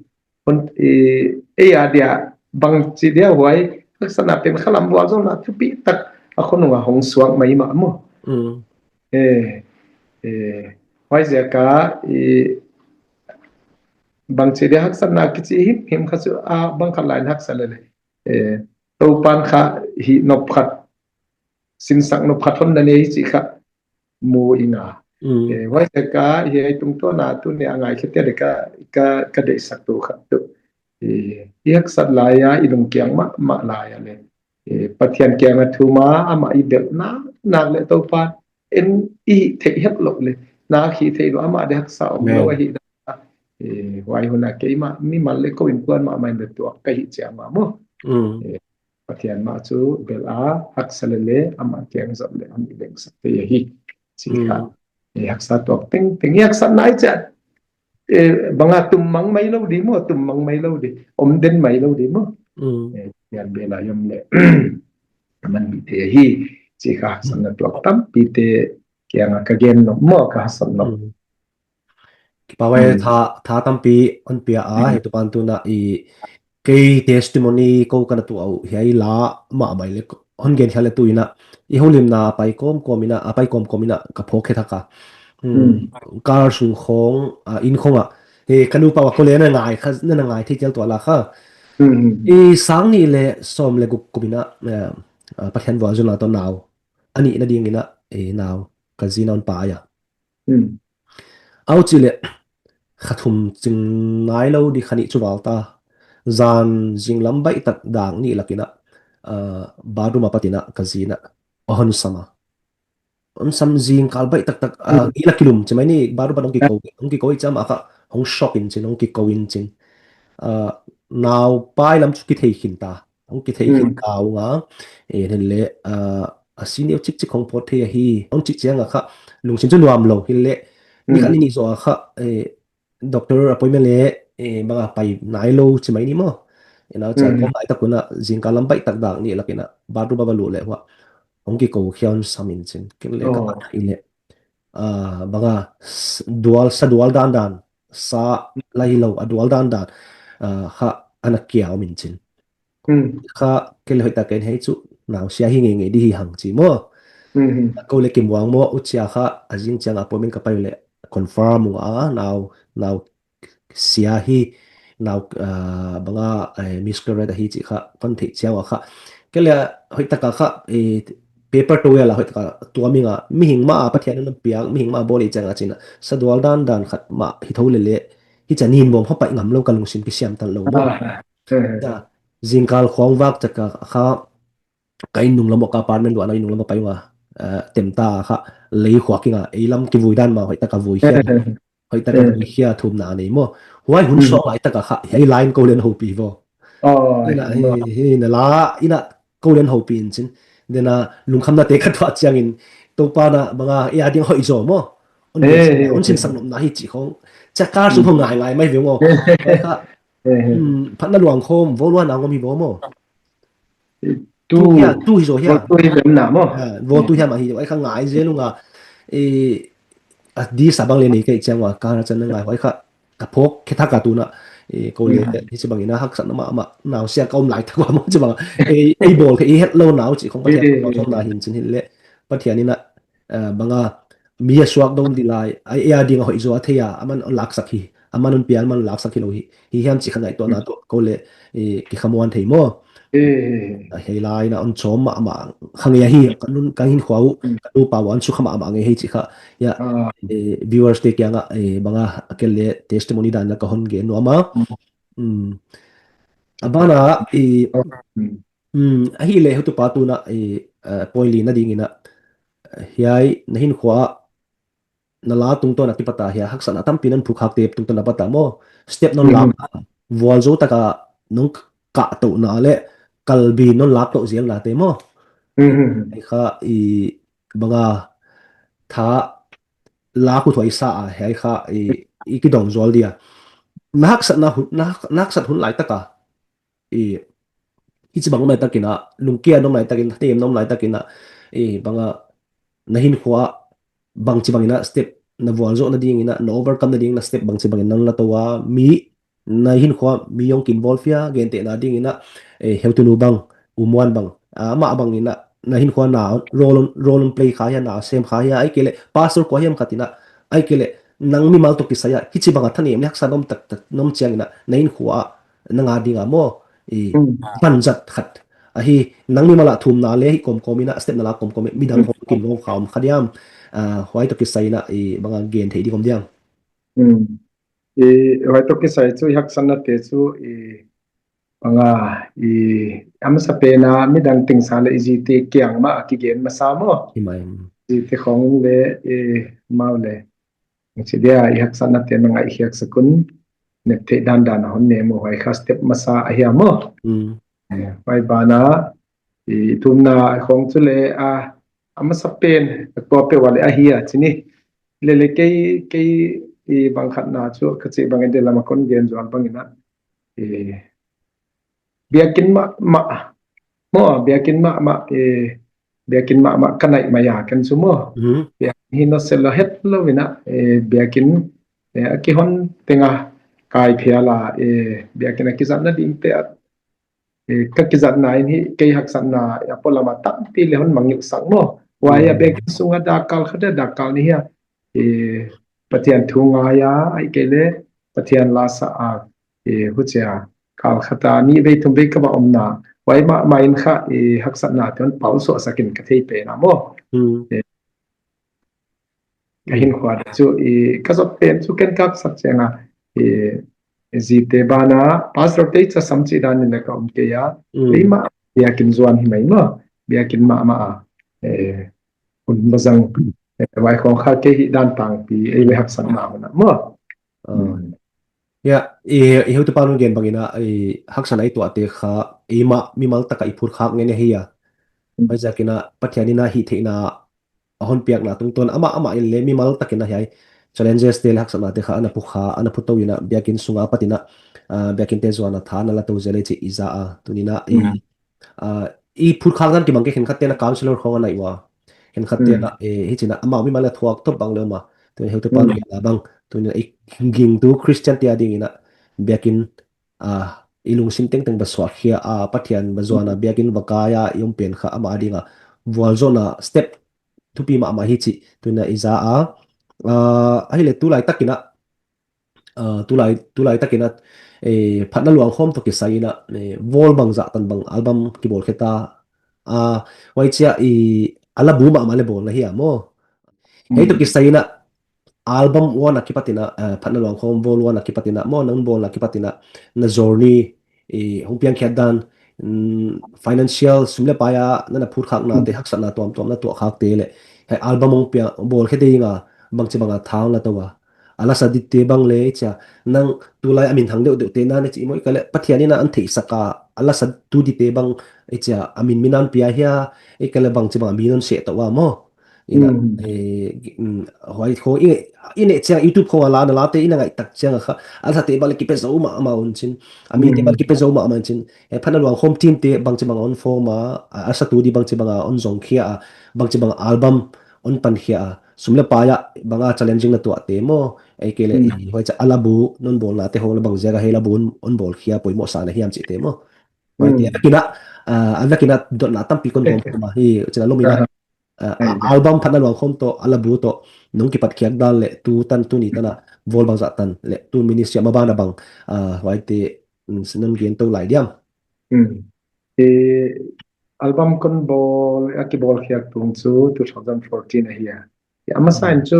hon, eh, ei a dia, bangci dia huai, haksatna pen khalam vualzawlna thupi tak, a khonunga hong suak mai mah maw. Mm. Eh, eh, huai ziaka, eh, bangci dia haksatna kici himhim kha cu a bang khat lai in haksa lele. Eh, Topan kha hi nop khat, sinsak nop khat hon na nei hi ci kha mu i nga. Mm. Eh, huai te ka hi ai tungtawn a tu ne a ngai khete de ka, ka, ka deihsak tu khat tu. Eh, i haksat lai a i lungkiang mahmah lai a le. Eh, Pathian kiang a thum a amah i delh nak nak le Topa en i theih het loh le. Nak hi theih loh amah de haksa om lo ahi da. Eh, huai hun a keimah mimal le ko innkuan mahmah in le tuak ka hi ciang mah maw. Mm. Eh, Pathian mah cu belh a haksa lele amah kiang zat le amah i lengsak thei ahi. Ci kha. Mm. Eh, haksa tuak tengteng i haksat nai ciat. Eh, banga tum mang mai lo di maw, tum mang mai lo di. Om den mai lo di maw. Mm. Eh, Pathian bel a i om le. Man bite ahi. Ci kha haksatna tuak tampite kiang a ka gen nop maw, ka haksat nop. Mm. Kipa wai. Mm. Tha, tha tampi hon pia a, mm, hi tu pan tu na i kei testimony ko kana tu au, hi ai la mahmah le hon gen khia le tu ina, i holimna a pai kawmkawm ina, a pai kawmkawm ina, ka phawk khe thak a. Mm. Mm. Kar sung khawng, a, inn khawng a. He, ka nupa wa ko le na ngai kha, na, na ngai thei tial tua la kha. Mm, mm, mm. I sang nih le sawm le guk kum ina, eh, a, Pathian vua zuna to nau. A nih na ding ina, eh, nau, ka zina hon pai a. Mm. Au ci le, kha thum cing nai lo di kha nih cu val ta. Zan zinglam baih tak dang nih lak ina, ah, bathroom a pat ina ka zina a hon sam a. Hon sam zingkal baih taktak, ah, mm, ila kilum ci mai ni, bathroom a pat hong kiko, hong kiko i ciam a kha, hong shock in cin, hong kiko in cin. Ah, nau pai lam cu kithei khin ta. Hong kithei khin, mm, kau nga, eh, hen le, ah, a senior cikcik hong pawt thei ahi, hong cih ciang a kha, lungsim cu nuam lo, hin le, ni khat, mm, ni nih zawh a kha, eh, doctor appointment le, eh, banga pai nai lo ci mai ni maw. Ina ciang, mm, kawm lai tak una, zingkal lam baih tak dak nih lak ina, bathroom a va luh le hua, hong kiko khia hon sam in cin, kin le ka, oh, pat hi le, ah, banga, s-, dual, sa dual dan dan, sa la hi lo, a dual dan dan, ah, kha, ana kia om in cin. Hmm. Kha, kei le hoih tak ken hei cu, nau sia hi ngeingei di hi hang ci maw. Hmm. Ko le kimuang maw, u cia kha, a zing ciang a appointment ka pai le, confirm ung a, nau, nau sia hi, nau, ah, banga, eh, miscarriage ahi ci kha, kon theih ciang a kha. Kei le hoih tak a kha, eh, paper towel a hoih tak a tuam ing a, mihing mah a Pathian in piak, mihing mah a bawl i ciang a cin a, sa dual dan dan khat mah hi tho le le, hi cia nin bawm kha paih ngam lo ka lungsim kisiam tal lo maw. Ah, ah. Eh. Cia, zingkal khawng vak cak a kha, ka inn nung lam awk a apartment luahna inn nung lam a pai ung a, eh, temta a kha, lei khuak ing a, ei lam kivui dan mah hoih tak a vui khia. Eh. Hoih tak a, eh, vui khia thumna a nei maw. Huai hun, hmm, sawng lai tak a kha, hei line ko lian hopi vaw. Oh, ina, hi, hi, na la, ina, ko lian hopi in cin. Dena, lungkhamna te ka tuah ciangin, Topa na, banga, ea ding hoih zaw maw. Un, eh, sin, eh, un sin, eh, sak nopna hi ci khong. Cia kar sung, hmm, khong ngai ngai mai ve maw. Eh, eh, eh. Kha, eh, eh, hmm, phatna luang khom, vo luan a ngom hi vaw maw. Tu, tu hi a, tu hi zaw hi a. Vo tu hi lem na maw. Ah, vo tu hi a mah hi, ai kha ngai zel ung a. Eh, a di sa bang le nei kei ciang ua, kar a can na ngai, ai kha, ka phawk khe thak a tu na, eh, ko le, mm, hi ci bang ina haksatna mahmah, nau sia ka om lai tak ua maw ci bang, eh, ei bawl khe i het lo nau ci khong Pathian, eh, eh, eh, thawmna hin cin hin le, Pathian ina, eh, banga, mi a suak dong di lai, ai, ei a ding a hoih zaw a thei a, aman laksak hi, aman un pial, aman laksak hi lo hi, hi hiam ci kha ngaihtuahna, mm, tu, ko le, eh, kikhamuan thei maw. Eh. A hei lai na on cawm mahmah kha ngei ahi, ka nun, ka hin khua uh, mm, ka nupa uh an sukha mahmah ngei hei ci kha. Ya, ah, eh, viewers te kiangah, eh, banga a kel le testimony dan la ka hon gen nuam a. Mm. Mm. A bana, eh, mm, mm, ahi le hotupa tuna, eh, eh, point li na ding ina, eh, hiai na hin khua na la tungtawn a kipat a hia haksatna tampi nan phuk hak te tungtawn a pat a maw. Step non lak, mm, vualzo taka nong kah tohna le kalbi non lak toh zialna te maw. Mm. Ai kha i banga tha lak uh thuai sa a, ai kha i, i kidong zual dia. Na haksatna hun, na, na haksat hun lai taka i, i ci bang om lai takin a, lungkia nom lai takin, tem nom lai takin a, i banga na hin khua bangci bangin a step na vualzawh nadingin a, na overcome nadingin a step bangci bangin nang la to a, mi na hin khua mi yong kin bawl fia, gentehna dingin a, eh, heutunu bang, umuan bang, ah, amah bangin a, na hin khua na role, role play kha hia, na sem kha hia, ai kele pastor kua hiam khatin a, ai kele nang mimal tawh kisai ah hici banga thanem le haksa bawm taktak na om ciangin ah na innkhua ah nang a dinga maw, i banzat khat ahi, nang mimal ah thumna le hih kawmkawm in ah stepna la kawmkawm in midang hong kinlawm kha om kha diam? Huai tawh kisai in ah i banga gen theih ding om diam? I huai tawh kisai cu i haksatnate cu i banga i a masa pena midang tingsa le i zite kiang mah a kigen masa maw? Zite khong le i mau le ci dia i haksatnate na ngaihkhiak sakun, neptheih dandan a hon nem uh, huai kha step masa ahi a maw? Huai bana i thumna khong cu le a a masa pen a tua peuh a le ahi a ci ni. Lele kei kei i bang khatna cu ka cih bangin de lama kon gen zual bangin ah i biakinn mahmah maw, biakinn mahmah i biakinn mahmah ka naih mai a ken cu maw, biakinn hi na sel a het lo in ah i biakinn a kihon tenga kai phial a i biakinn a kizatna dingte ah ka kizatna in hih kei haksatna a pualam a tampi le hon mangngilh sak maw? Huai a biakinn sungah dakkal khat a dakkal nih hi a Pathian thu ngai a, ahih kei le Pathian lasa a hucia kal khat a nih vei thum vei ka va omna, huai mahmah in kha i haksatnate hon pau suahsak in ka thei pen a maw? Ka hinkhua cu i ka zot pen cu ken ka haksak cianga i zite bana pastor te i ca sam cih dan in le ka om kei a, keimah biakinn zuan hi mai maw, biakinn mahmah a hun bazang vai khong kha kei hih dan tangpi ei ve haksatna hun ah maw? Ya, i heutupa nun gen bangin ah i haksatna i tuahte kha eimah mimal taka i phutkhak ngen ahi a, huaiziakin ah Pathian in ah hih theihna a hon piakna tungtawn amah amah in le mimal takin a hiai challenges te le haksatnate kha ana phukha, ana phuto in ah biakinn sunga patin ah biakinnte zuan a tha ana lato zel ei cih i za a, tunin ah i phutkhak dan kibang kei, khenkhatte na counselor khong a naih ua, khenkhatte na hicin ah amau mimal a thuak top bang le om a, tunin heutupa na bang tunin ah i gingtu Christian te a dingin ah biakinn i lungsim tengteng va suahkhia a, Pathian va zuan a biakinn va kai a i om pen kha amah a dinga vualzawhna step thupi mahmah hi cih tunin ah i za a. Ahileh tulai takin ah tulai tulai takin ah phatna luangkhawm tawh kisai in ah vawl bangzah tan bang album kibawl khia ta a, huai ciah i a labu mahmah le bawlna hi a maw? Hei tawh kisai in ah album one a kipatin ah phatna luangkhawm vawl one a kipatin ah maw, na hun bawlna kipatin ah na journey i hong piangkhiat dan, financial sum le pai a na na phutkhaknate, haksatna tuamtuam na tuahkhakte le hei album hong piang bawl khia dinga bangci banga tha hong lato a, a lasa dite bang le i cia nang tulai a minthang deuhdeuhte na na cih maw, i ka le Pathian in ah an theihsak a a lasa tu dite bang i cia a min mi nan pia hia, i ka le bangci banga mi non seh to a maw? Ina huai khong i neh ciang YouTube khong a la na late i na ngaihtak ciang a kha a late bang le kipia zo mahmah un cin, a mite bang le kipia zo mahmah un cin, phatna luangkhawm team te bangci banga on form a, a satu di bangci banga on zongkhia a, bangci banga album on pankhia a, sum le pai ah banga challenging na tuahte maw, ei kei le i huai cia a labu non bawlnate hong le bangziak a hei labu on bawlkhia poimoh sa na hiam cihte maw? Huaite a vekin ah a vekin ah dotna tampi kon hawm khawm a hi cin a lomin ah album phatna luangkhawm tawh a labu tawh nong kipatkhiak dan le tu tan tuni tan ah vawl bangzah tan le tu ministry a maban a bang huaite non gen to lai diam? I album kon bawl a kibawlkhiak tung cu two thousand fourteen ahi a, a masa in cu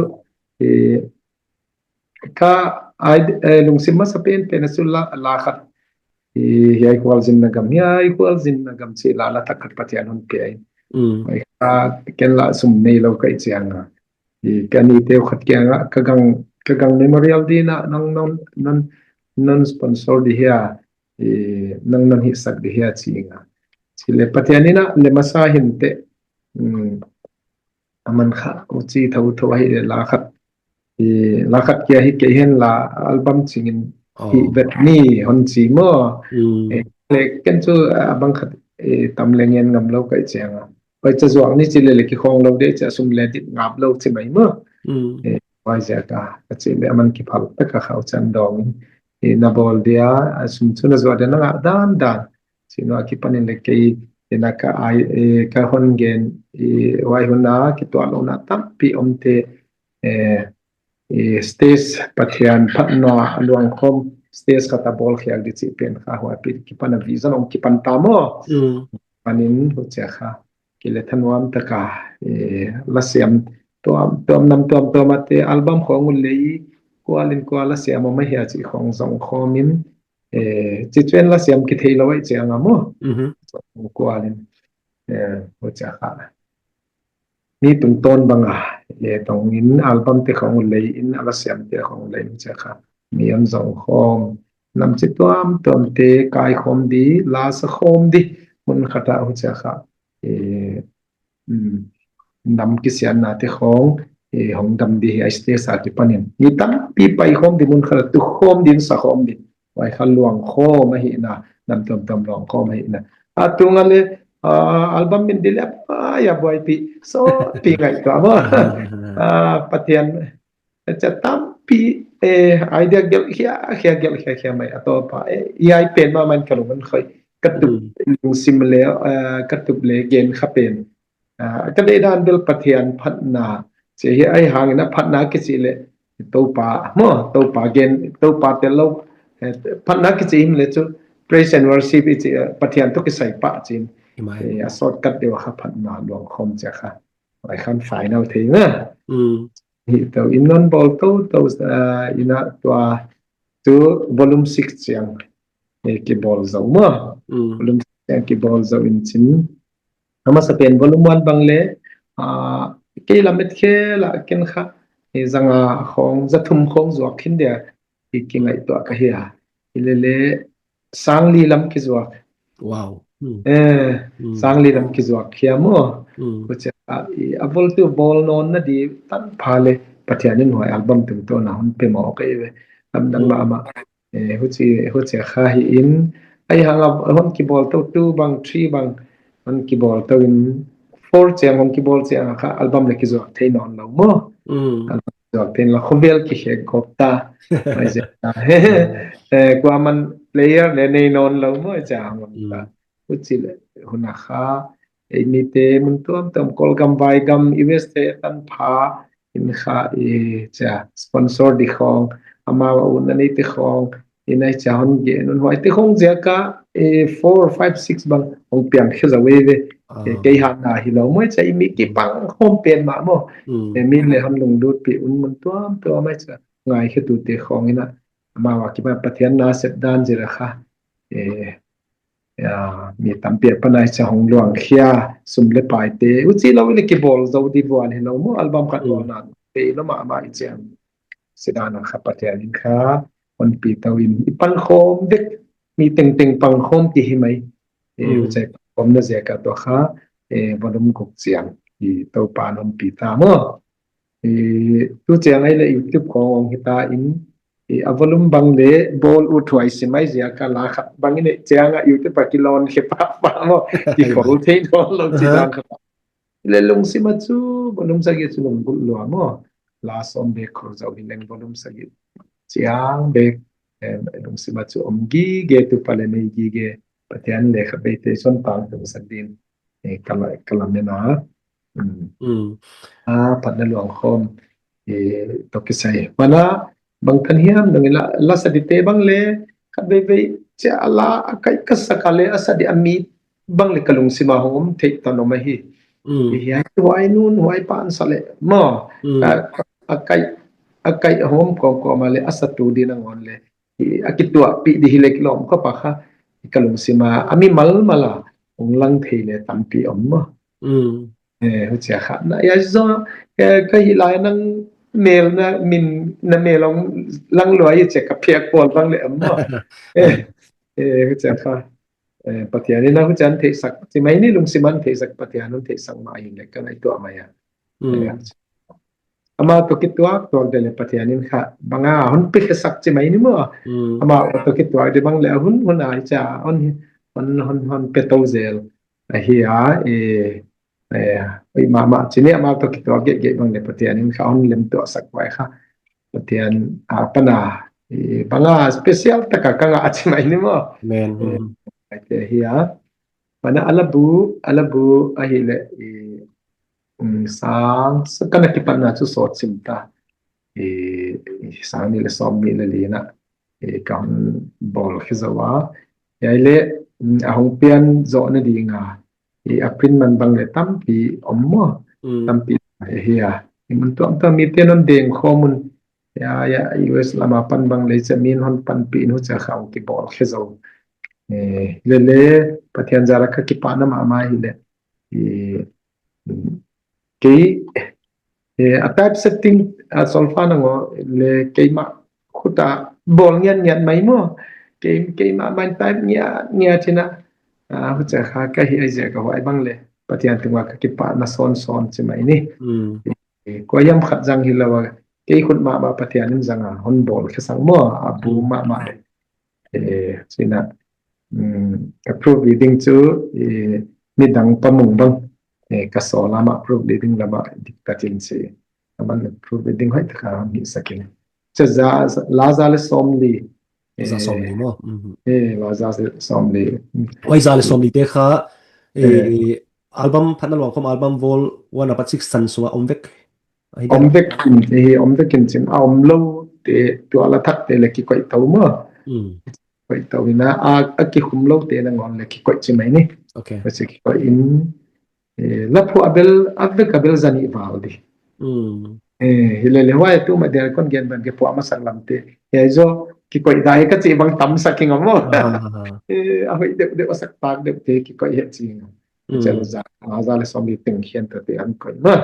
i ka ai lungsim masa penpen a cu la khat, hiai hualzinna gam, hiai hualzinna gam cih la latak khat Pathian hon pia in, ken la sum nei lo ka i cianga ka nite uh khat kiangah ka gang memorial dinah nang non sponsor di hia, nang non hihsak di hia cinga. Cile Pathian inah le masa hinteh a man kha uci thotho ahi le lakhat lakhat kia hi kei hen la album cingin hi vet ni hon ci maw? Le ken cu a bang khat tam le ngen ngam lo kai cianga. Oi ca zuak ni ci le le kikhawng lo deh cia sum le dit ngap lo ci mai maw? Oi ziaka a ci le a man kiphal pek a khau can dawng in na bawl dia a sum cu na zuak dia na ngah dan dan. Cino a kipanin le kei ina ka ai ka hon gen i wai hun a kituah lo na tampi om te eh, stage Pathian phatna a luangkhawm stage khat a bawlkhiak ding cih pen kha huaipi kipan a vision hong kipan ta maw. Panin hucia kha kile thanuam taka, eh, lasiam tuam tuam nam tuam tuam ate album khawng uh lei kualin kua lasiam om ahia cih khawng zong khawmin, eh, ci cuan lasiam kithei lo aih cianga maw. Kualin, eh, hucia kha mi tungtawn banga, eh, tongin album te khawng uh leiin a lasiam te khawng uh leiin hucia kha mi an zong khawm nam ci tuam tuam te kai khawm di lasa khawm di mun khata hucia kha, eh, nam kisianna te khawng, eh, hong dam di hi a stage a kipanin mi tampi pai khawm di mun khata tu khawm din sa khawm di. Huai kha luang khawm ahina, nam tuamtuam luang khawm ahina. A tunga le, ah, album min dile a buaipi so pi ngaihtuah maw. Ah, Pathian ca tampi, eh, idea gelh khia khia gelh khia khia mai a tawpa, eh, i ai pen mahmah in ka lung an khoi ka tup lungsim le, ah, ka tup le gen kha pen. Ah, ka deih dan bel Pathian phatna ci hi ahi hangin a phatna kici le Topa maw, Topa gen, Topa tel lo, eh, phatna kici him le cu praise and worship i ci, eh, Pathian tu kisai pah cin. Eh, a shortcut deuh a kha phatna luang khawm cia kha. Ai khan final thei na. Hi to in non bawl to to, ah, ina tua tu volume six ciang, eh, kibawl zo maw. Volume six ciang kibawl zo in cin. A masa pen volume one bang le, ah, kei lam et khel ah ken kha, eh, zanga khawng, zathum khawng zuak khin dia, i kingaihtuah ka hi a. I le le, sangli lam kizuak. Wow. Eh, sangli lam kizuak khia maw. Hucia, ah, i a vol tu bawl nawn na di tan pha le, Pathian in huai album tungtawn a hun pe maw ka i ve. Lamdang mahmah. Eh, huci, hucia kha hi in, ahi hanga hon kibawl to two bang, three bang, hon kibawl to in, four ciang hon kibawl ciang kha album le kizuak thei nawn lo maw. Album zuak thei nawn lo, khuvel kikhek gawp ta. Mai zia ta. Eh, kuaman player le nei nawn lo maw, cia hon ta. Huci le, huna kha, ei mite mun tuamtuam, Kawlgam, Vaigam, U S A tan pha, in kha i cia sponsor di khawng, amau a un a neite khawng, i nai cia hon gen un huaite khawng ziaka, eh, four, five, six bang hong piang khia zo ei ve. Eh, kei hana hi lo maw, cia i mi kipang khawm pen mah maw. Eh, min le hon lunglut pi un mun tuamtuam ai cia ngai khia tute khawng ina, amau a kiba Pathian na sep dan zira kha. Eh, ya, mi tampi a panai cia hong luang khia, sum le paite. Huci lo i le kibawl zo di vuan hi lo maw, album khat bawlna. Te lo mahmah i ciang. Sidana kha Pathian in kha, hon pi to in, i pan khawm dek, mi tengteng pang khawm ti hi mai. Eh, hucai pang khawm na ziaka tua kha, eh, volume guk ciang, i Topa hon pi ta maw. I tu ciang ai le YouTube khawng hong hi ta in, i a volume bang le bawl ut huai si mai ziaka la khat bang i neih cianga YouTube a kilawn khia pahpah maw, kikhol thei nawn lo ci dan kha. I le lungsim a cu volume sagih cu lunggulh lua maw. La sawm bek khol zo hi leng volume sagih ciang bek, em, lungsim a cu om gige tu pale nei gige Pathian le kha beite son pang tu sak din. Eh, ka la, ka la mena. Mm. Mm. Ah, phatna luang khawm. Eh, to kisai. Mana, bang kan hiam, dong ila, la sa dite bang le, khat vei vei, cia a la, a kai ka sa ka le, a sa di a mi, bang le ka lungsima hong om thei ta no ma hi. Mm. Eh, hiai, huai nun, huai pan sa le, maw. Mm. A, a kai, a kai hong om kawm kawm a le, a sa tu di na ngon le. I, a kituahpih di hi le kilawm ka pa kha, i ka lungsima, a mi malmala, hong lang thei le tampi om maw. Mm. Eh, hucia kha, na, ya zo, eh, ka hi lai nang mel na, min na mel hong lang lua i cia ka phiak pawl bang le om maw. Eh, eh, hucia kha, eh, Pathian in a hucia an theihsak, ci mai ni lungsim an theihsak, Pathian an theihsak mah hi le ka ngai tuah mai a. Mm. Eh, Amau tawh kituak tuak dele Pathian in kha banga hon pe khe sak ci mai ni maw. Mm. Amau tawh kituak de bang le a hun hun ai ca hon hon hon hon pe to zel. Ahi a, e, e, oi mama ci ni amau tawh kituak geh geh bang le Pathian in kha hon lem tuak sak vai kha. Pathian a pana, e, banga special taka ka ngah ci mai ni maw. Amen. E, mm. Ai te ahi a. Mana a labu, a labu ahi le, e, um, sang, sa kana kipatna cu sawt sim ta. i, i sang nih le sawm nih le li-in ah, i, ka hong bawl khia zo a. Hi ai le, mm, a hong pian zawh nading a, i, a print man bang le tampi om maw. Mm. Tampi hi a. I mun tuamtuam mite non deng khawm un. Ya, ya, U S lam a pan bang le cia min hon panpih in hucia kha hong kibawl khia zo. Eh, le le, Pathian zara ka kipahna mahmah hi le. I, mm, kei, eh, a typesetting, a solfa nangaw le keimah khuta bawl ngiatngiat mai maw. Kei, keimah man type ngiatngiat hi na. Ah, hucia kha ka hi ai zia ka huai bang le. Pathian tungah ka kipahna sawnsawn ci mai ni. Mm. Eh, kua hiam khat zang hi lo a, kei khut mahmah Pathian in zang a, hon bawl khia sang maw, a bu mahmah. Eh, cina, mm, a proofreading cu, eh, midang pamung bang, eh, ka sawl lamah proofreading lamah diktatin si. A man proofreading hoih taka hong hih sakin. Cia za, la za le sawm li. Za sawm li maw? Mhm. Eh, la za le sawm li. Huai za le sawm li te kha, eh, album phatna luang khawm album vol one a pat six san sungah om vek. Om vek in, eh, om vek in cin a om lo te, tua la thak te le kikoih to maw? Mm. Koih to in a, a, a kikhum lo te nangawn le kikoih ci mai ni. Okay. Huci kikoih in, eh, la phuah bel, a vek a bel zanih val di. Mm. Eh, hi le le huai tu ma der kon gen ban ke phuah masak lam te. Hi ai zaw, kikoih dai ka ci bang tam sak ing a maw. Ah, ah, ah. Eh, a hoih deuh deuh a sak tak deuh te kikoih hi ci ing a. Mm. Cia lo za, nga za le sawm li teng khian ta te an koih ma.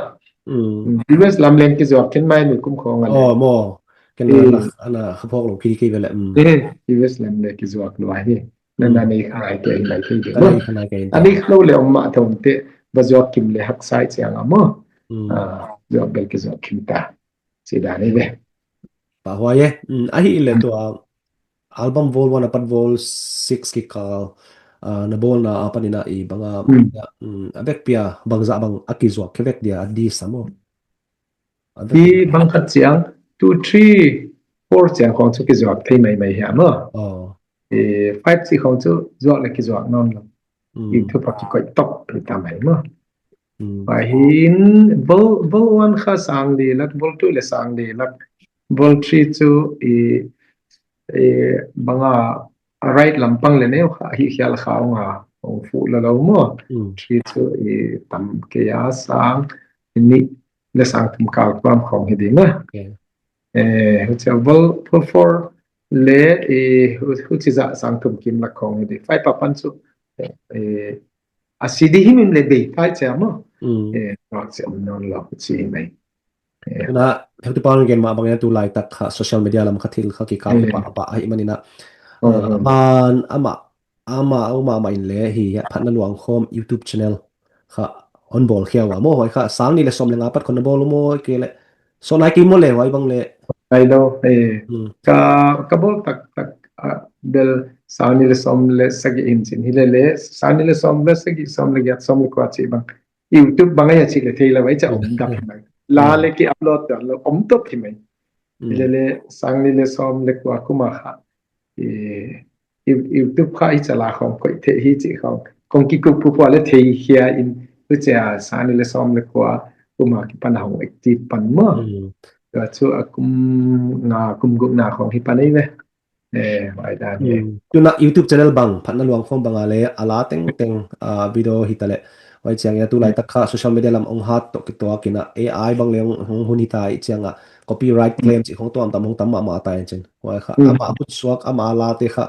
Mm. Mm. U S lam leng kizuak khin mai ni kum khawng a le. Oh, maw. Ken la, ana kha phawk lo kiri kei ve le. Mm. Eh, U S lam le kizuak lo hi. Na, na nei kha nai kei, nai kei ve. Ka nei kha nai kei. A nei kha lo le om mah thawm te, va zuak kim le hak sai ciang a maw. Mm. Ah, zuak bel kizuak khin ta. Ci dan hi ve. Pa huai e. Mm, ahi le tua album vol one a pat vol six kikal, ah, na bawlna a panin a i banga, mm, a vekpi a bangzah bang a kizuak khe vek dia a di sa maw? A vek i bang khat ciang, two, three, four ciang khawng cu kizuak thei maimai hi a maw? Oh. I five ci khawng cu zuak le kizuak nawn lo. Mm. YouTube a kikoih tok hi ta mai maw? Mm. Pai hin vol, vol one kha sang li lak, vol two le sang li lak, vol three cu i, i banga a right lampang le neu kha hi khial kha ong a, ong fuh la lo maw? Mm. Three cu i tam kei a sang, i nih le sang thum kal kuam khawng hi ding a. Okay. Eh, hucia vol, vol four le, eh, hu-, huci zah sang thum kim lak khawng hi ding. Five a pan cu, eh, a C D himhim le bei pai cia maw? Mm. Eh, rak cia om nawn lo, huci hi mai. Eh. Tuna, heutu pa gen mah bangin tu laitak kha social media lam kha thil kha kikap hi pah, pah ahi manin a. Oh, ah, oh. Aman, amah, amah, amah, amah in le hi, hi, phatna luang khawm YouTube channel kha hon bawl khia uh a maw, huai kha sang nih le sawm le nga pat khawng na bawl uh maw, kei le sawn nai kei maw le huai bang le. Ai lo, eh. Hmm. Ka, ka bawl taktak, ah, bel sang nih le sawm le sagih hin cin hi le le, sang nih le sawm le sagih, sawm le giat, sawm le kua ci bang. YouTube bang a hi a ci le thei lo, ai ca om dap hi mai. La le ki upload dap lo, om top hi mai. Hmm. Hi le le, sang nih le sawm le kua kum a kha. I, i, YouTube kha hi ca la khawng koih thei hi ci khawng. Kong kikup pupua le thei khia in, hucia sang nih le sawm le kua, kum a kipan a hong active pan maw. Hmm. Tua cu a kum nga, kum gukna khawng hi pan ei ve. Eh, huai dan hi. Hmm. Tuna YouTube channel bang, phatna luang khawm bang a le, a la tengteng, ah, video hi ta le. Huai ciang ia tu laitak kha social media lam ong hat tawh kituak in a, A I bang le ong, ong hun hi ta i ciang a, copyright claim ci khawng tuamtuam hong tam mahmah ta in cin. Huai kha, amah a khut suak, amah a late kha,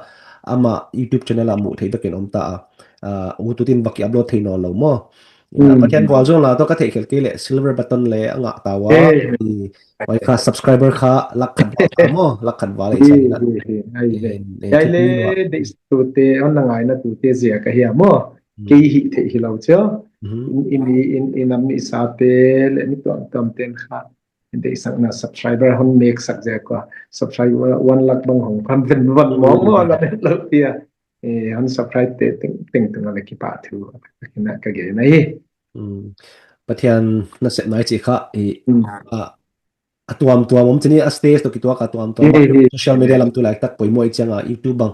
amah YouTube channel ah muh theih bekin om ta a. Ah, u tutin va ki upload thei nawn lo maw? Ah, Pathian vualzawlna tawh ka theih khelh kei leh silver button le a ngah ta ua. Eh. I, huai kha subscriber kha lak khat val ta maw? Lak khat val i sa hi na. Eh, eh, eh, ai le, deih tute, hon na ngaina tute zia ka hi a maw? Hmm. Kei hih theih hi lo cio. Mhm. In, in, in, in nam i sate le mi tuamtuam ten kha. Deihsakna subscriber hon meksak zia kua. Subscriber one lakh bang hong phan ven van maw maw la lo tia. Eh, hon subscribe te teng, teng tung a le kipah thu. Kina ka gen ahi. Hmm. Pathian nasepna i cih kha, i, a, a tuamtuam om cini a stage tawh kituak a tuamtuam a, social media lam tu laitak poimawh i ciang a YouTube bang,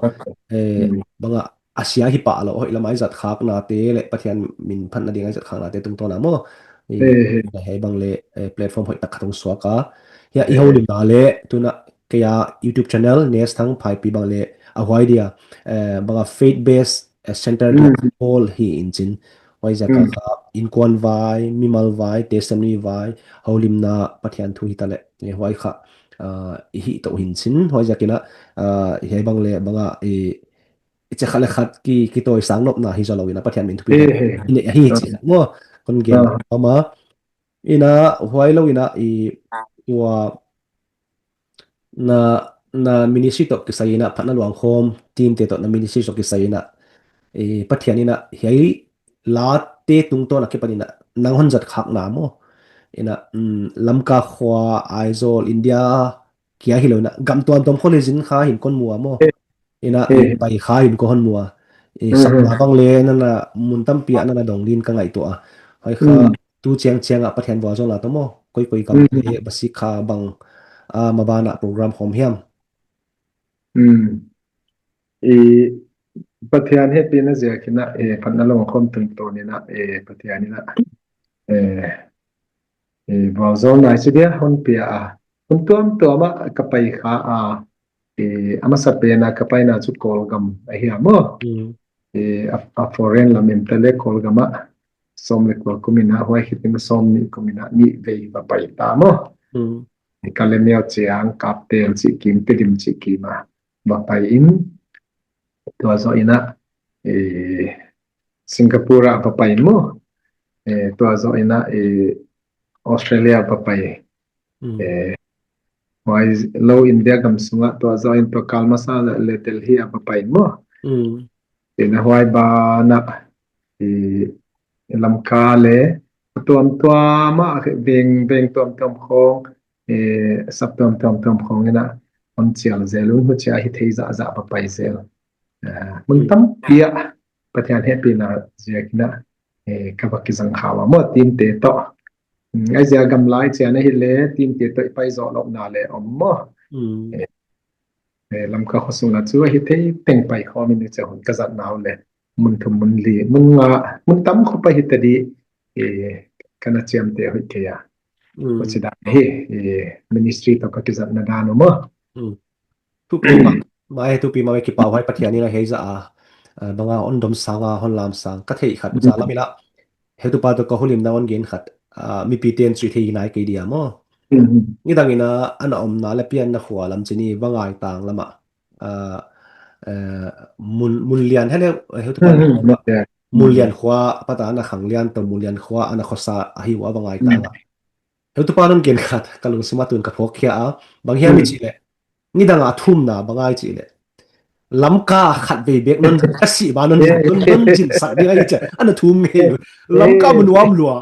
eh, bang a a sia hi pah lo, hoih lam a i zat khakna te le Pathian min phatna ding a i zat khakna te tungtawn a maw. I, hei bang le, eh, platform hoih tak khat hong suak a. Hia i holimna le tuna kei a YouTube channel Nes Thang Phaipi bang le a huai dia, eh, banga faith based, eh, center dia hall hi in cin. Huai zia ka kha innkuan vai, mimal vai, testimony vai, holimna Pathian thu hi ta le, eh, huai kha, ah, i hi to hin cin. Huai zia kina, ah, hiai bang le banga i, i ci khat le khat ki, kitawi sang nopna hi zaw lo ina Pathian min thupi hi, hi, hi. Hi, hi, hi ci khat maw. Kon gen ama. Ina huai lo ina i tua na, na ministry tawh kisai ina phatna luang khawm team te tawh na ministry tawh kisai ina, eh, Pathian ina hiai late tungtawn a kipan ina nang hon zat khakna maw. Ina, mm, Lamka khua, Aizawl, India kia hi lo ina gam tuamtuam khawng le zin kha hin kon mu a maw. Ina, eh, pai kha in ko hon mua. Eh, sakna bang le nana mun tampi ah nana dong din ka ngaihtuah a. Huai kha tu ciangciang ah Pathian vualzawlna tawh maw, koikoi kam te, basik kha bang, ah, maban ah program khawm hiam? I Pathian hehpihna ziak ina, eh, phatna luang khawm tungtawn ina, eh, Pathian ina, eh, eh, vualzawlna i ci dia hon pia a. Hun tuamtuam ah ka pai kha a, eh, a masa pen a ka paina cu Kawlgam ahi a maw. Eh, a, a foreign lam in ta le Kawlgam ah sawm le kua kum ina huai khit in sawm nih kum ina nih vei va pai ta maw. Eh, Kalemyo ciang, Kaptel cih kim, Tedim cih kim a va pai in, tua zawh ina, eh, Singapore ah va pai maw. Eh, tua zawh ina, eh, Australia va pai. Eh, huai lo India gam sungah tua zawh in tua kal masa le, le Delhi ah va pai maw. Ina huai banah, eh, Lamka le tuamtuam ah veng, veng tuamtuam khawng, eh, sap tuamtuam tuam khawng ina hon cial zel un, hucia hi thei zahzah va pai zel. Ah, mun tampi ah Pathian hehpihna ziak ina, eh, ka va kizang kha ua maw, team te tawh. Mm, ai zia gamla i cian ahi le team te tawh i pai zawh lohna le om maw. Eh, eh, Lamka khua sungah cu ahi thei teng pai khawm in i cia hun ka zatna uh le mun thum mun li, mun nga, mun tam khop ahi ta dih, eh, ka na ciamteh hoih kei a. Huci dan hi, eh, ministry tawh ka kizatna dan uh maw. Thupi mah, mah e, thupi mah e, kipau hai Pathian ina hei za a, eh, banga hon dom sang a, hon lam sang ka theih khat za lam ina. Heutupa tawh ka holimna hon gen khat, ah, mipi ten cui thei nai kei dia maw. Nidang ina ana omna le pianna khua lam cini va ngai tang lama, ah, eh, mun, mun lian hele, heutupa mun lian khua pata ana khang lian tawh mun lian khua ana khosa ahi ua va ngai tang a. Heutupa non gen khat ka lungsim a tun ka phawk khia a, bang hiam i cih leh, nidang a thumna bang ai cih leh, Lamka khat vei bek non ka sih ba non, non, non zin sak ding ai cih ana thum ngei. Lamka mu nuam lua.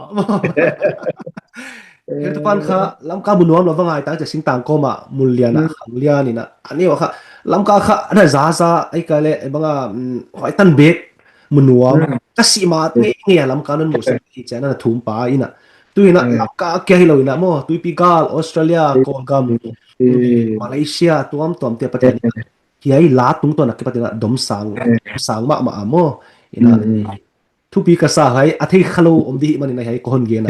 Heutupan kha Lamka mu nuam lua va ngai tang cih singtang kawma mun lian a khang lian ina a neu a kha Lamka kha ana zaza ai ka le banga, mm, huai tan bek mu nuam ka sih ma ngei ngei a Lamka non mu sak i cih ana thum pa ina. Tu ina Lamka kia hi lo ina maw, tuipi gal, Australia, Kawlgam, Malaysia, tuamtuam te Pathian ina hiai la tungtawn a kipat ina dom sang, dom sang mahmah a maw. Ina thupi ka sa hai, a thei kha lo om dih man ina hiai ko hon gen a.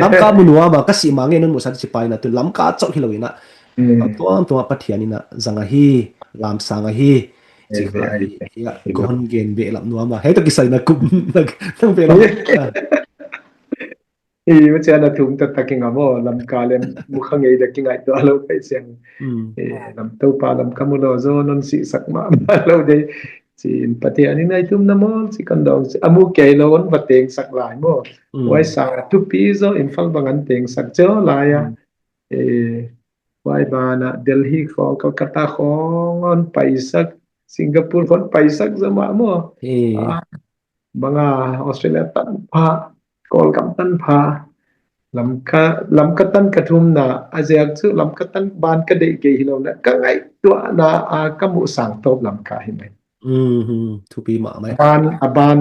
Lamka mu nuam a ka sih ma ngei non mu sak ci pa ina tu Lamka cawk hi lo ina. Tuamtuam a Pathian ina zang ahi, lam sang ahi. Ci kha hi, ko hon gen beh lam nuam a. Hei tawh kisai na kum, nang beh lam. I, macam na thum taktak ing a maw, Lamka le mu kha ngei dak kingaihtuah lo pai siang. Eh, lam Topa lam ka mu lo zaw non sih sak mahmah lo dei. Cin Pathian in ai thumna maw, ci kan dong. A mu kei lo on va teng sak lai maw. Huai sang a thupi zaw Imphal bang an teng sak zaw lai a. Eh, huai banah Delhi khawng, Kolkata khawng on pai sak, Singapore khawng pai sak zaw mah maw. Ah, banga Australia tan pha, Kawlgam tan pha, Lamka, Lamka tan ka thumna, a ziak cu Lamka tan ban ka deih kei hi lo na, ka ngaihtuahna a ka muh sang tawp Lamka hi mai. Thupi mahmah. A ban, a ban,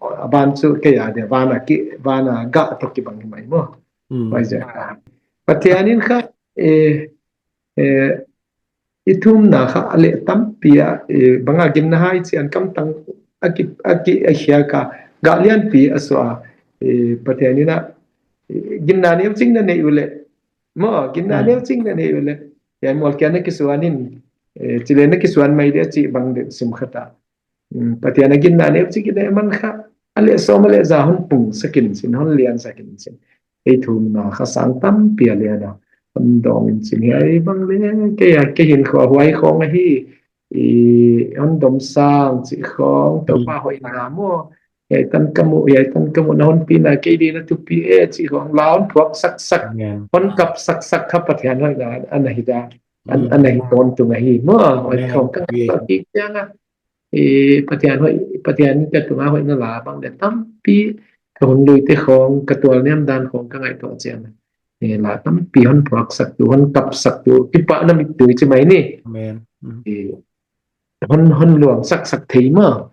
a ban cu kei a dia, van a ki, van a gah tawh kibang hi mai maw. Huai ziak a Pathian in kha, eh, eh, i thumna kha a leh tampi a, eh, banga gimna hai cian kamtang a ki, a ki, a khiak a gah lianpi a suah a, eh, Pathian ina, eh, gimna neu cing na neih uh leh Maw, ginna neu cing na nei uh le. Hiai mual kia na kisuan in, eh, ci le na kisuan mai dia ci bang deuh sim khat ah. Pathian a ginna neu ci kine man kha, a leh sawm a leh za hon pung sakin sin, hon lian sakin sin. Ei thumna kha sang tampi a lian a, hon dawng in sin, hiai bang le kei a, kei hinkhua huai khawng ahi. I hon dom sang cih khawng, Topa hoihna maw, hiai tan ka muh, hiai tan ka muh, na hon pina kei ding na thupi e cih khawng, la hon phuak saksak, hon kap saksak kha Pathian hoihna ana hi dan, ana hi tawntung ahi maw. Huai khawng ka ngaihtuah kik ciang a, i Pathian hoih, Pathian ka tunga hoihna la bang le tampi, ka hun luite khawng, ka tualniam dan khawng ka ngaihtuah ciang a, i la tampi hon phuak saktu, hon kap saktu, kipahna mittui ci mai ni. Amen. Hon, hon luang saksak thei maw.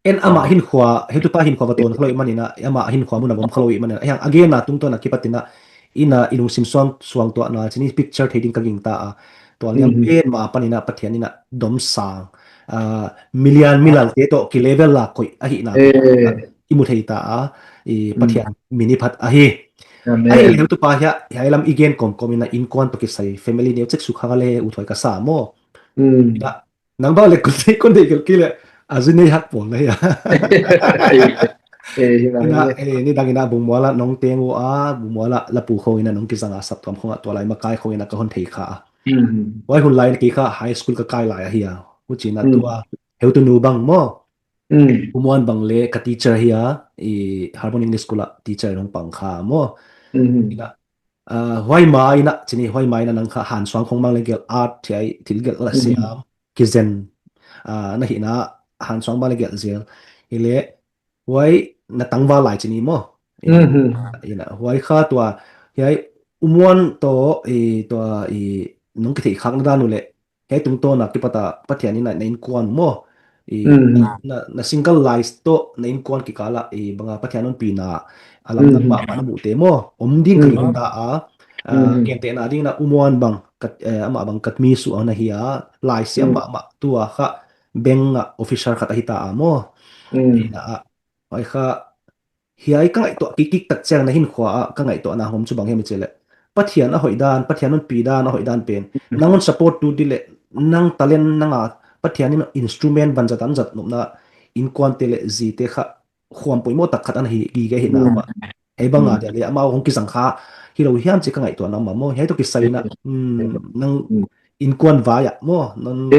En amah hinkhua, heutupa hinkhua va tawn kha lo i manin a, amah hinkhua mun a va om kha lo i manin a, hiang a genna tungtawn a kipat in a, in a i lungsim suang, suangtuahna ci ni, picture thei ding ka gingta a, tualniam pen mah a panin a Pathian in a dom sang, milian milalte tawh kilevel la koih ahihna i mu thei ta a, i Pathian min i phat ahi. Amen. Ahi le heutupa hiah, hiai lam i gen kawmkawm in a innkuan tawh kisai family neu cek suk hang a le uthuai ka sa maw. Nang bang le kun thei, kun thei kei le a zi nei hak pawl na hia. Ina, eh, ni dang ina Bungmual ah nong teng uh a, Bungmual ah lapu khawng ina nong kizang a saptuam khawng ah tua lai makai khawng ina ka hon thei kha a. Huai hun lai ina kei kha high school ka kai lai ahi a. Hucin a tua heutunu bang maw. Bungmual bang le ka teacher ahi a, i Harmon English School ah teacher nong pang kha maw. Ina, ah, huai ma ina, ci ni huai ma ina nang kha hansuang khawng bang le gelh, art thiai thil gelh la siam kizen, ah, na hihna hansuang bang le gelh zel. Hi le huai na tangval lai ci ni maw. Ina huai kha tua hiai U Muan tawh, i tua i nong kitheih khakna dan uh le hiai tungtawn a kipat a Pathian in a na innkuan uh maw. I na, na single life tawh na innkuan kikal ah i bang a Pathian hon pina a lamdang mahmah na muhte maw. Om ding ka gingta a, ah, gentehna ding in a U Muan bang, kat, eh, amah bang kat mi su a na hi a, laisiam mahmah tua kha bank ah officer khat ahi ta a maw. Ina a, huai kha hiai ka ngaihtuah kikkik tak ciang na hinkhua ah ka ngaihtuahna hong om cu bang hiam i ci leh, Pathian a hoih dan, Pathian hon pi dan a hoih dan pen nang hon support tu di leh, nang talent nang a Pathian in instrument vanzat anzat nopna innkuante le zite kha khuam poimawh tak khat an hi gige hi na mah. Hei bang a dia le amau hong kizang kha hi lo hiam ci ka ngaihtuahna mah maw. Hiai tawh kisai na, nang innkuan vai ah maw, nang,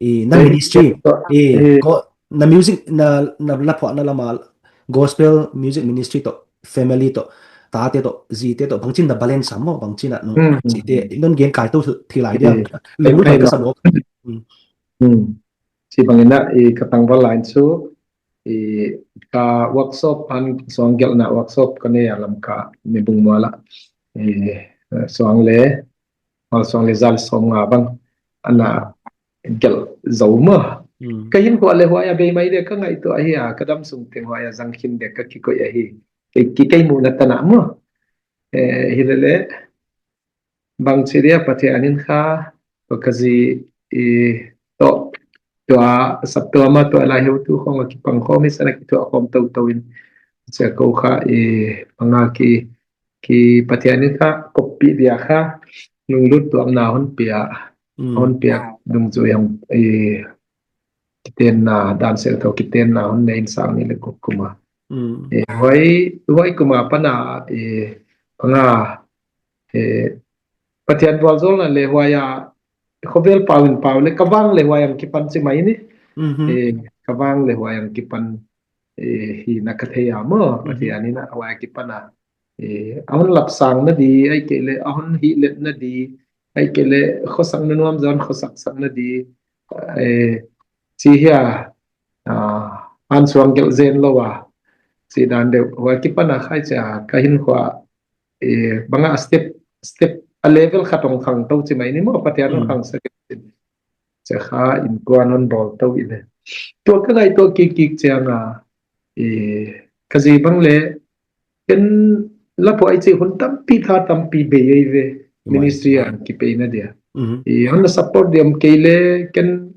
i, nang ministry, i, ko, na music, na, na laphuahna lama gospel music ministry tawh, family tawh, tate tawh, zite tawh, bangcin na balance a maw, bangcin a nung, zite, non gen kai to thei lai dia. Leng ut ka sa maw. Ci bangin a, i, ka tangval lai cu, i, ka workshop an suang gelhna workshop ka nei a Lamka, ni Bungmual ah, i, suang le, mal suang le zal sawm nga bang ana gelh zo maw. Ka hinkhua le huai a bei mai dia ka ngaihtuah ahi a, ka dam sung teng huai a zang khin dia ka kikoih ahi. Kei, kei, kei muhna tan ah maw. Eh, hi le le, bang ci dia Pathian in kha, tua ka zi, i, tawh, tua saptuam a tua lai heutu khawng a kipang khawm hi san a kituah khawm toto in, cia ko kha, i, bang a ki, ki Pathian in kha koppih dia kha lunglut tuamna hon pia, hon pia dungzui hong, i, kitenna, dan sel tho kitenna hon nei in sang nih le guk kum a. Eh, huai, huai kum a pan a, eh, bang a, eh, Pathian vualzawlna le huai a, khovel pau in pau le ka vang le huai ang kipan ci mai ni. Eh, ka vang le huai ang kipan, eh, hi na ka thei a maw, Pathian in a huai a kipan a. Eh, a hon lapsang na di, ai kei le, a hon hih let na di, ai kei le, khosak na nuam zaw, khosak sak na di, eh, ci hi a, ah, an suang gelh zen lo a, ci dan deuh, huai kipan a khai cia, ka hinkhua, eh, bang a step, step, a level khat hong khang to ci mai ni maw, Pathian hong khang sak in. Cia kha innkuan hon bawl to i le. Tua ka ngaihtuah kikkik ciang a, i, ka zi bang le, ken lapuai ci hun tampi tha tampi bei ei ve, ministry a kipei na dia. I, hon na support diam kei le, ken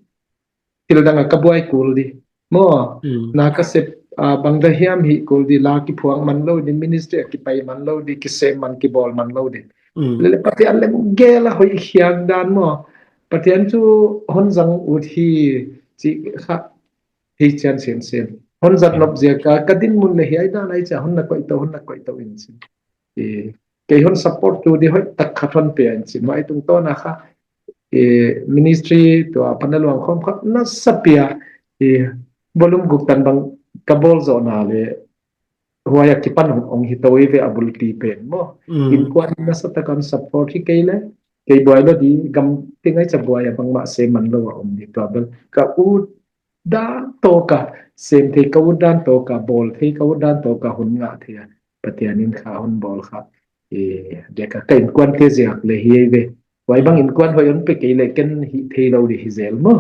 thil dang a ka buai kul di. Maw, na ka sep, ah, bang da hiam hi kul di, la kiphuang man lo di, ministry a kipai man lo di, kisem man kibawl man lo di. Lele Pathian lem gel a hoih khiak dan maw. Pathian cu hon zang ut hi ci kha hi cian sin sin. Hon zat nop ziaka ka din mun le hiai dan ai cia hon na koih to, hon na koih to in sin. Kei hon support tu di hoih tak khat hon pia in sin. Mai tung tawna kha ministry tua pana luang khawm kha na sapia volume guk tan bang ka bawl zawhna le huai a kipan hong hi to i ve a bulpi pen maw. Innkuan nasa takan support hi kei le kei buai lo di gam tingai ca buai a bangmah sem man lo a om di tua bel ka ut dan tawka sem thei ka ut dan tawka bawl thei ka ut dan tawka hun ngah thei a Pathian in kha hun bawl kha deka ka innkuan te ziak le hi ei ve. Huai bang innkuan hoih hon pe kei le ken hi thei lo di hi zel maw.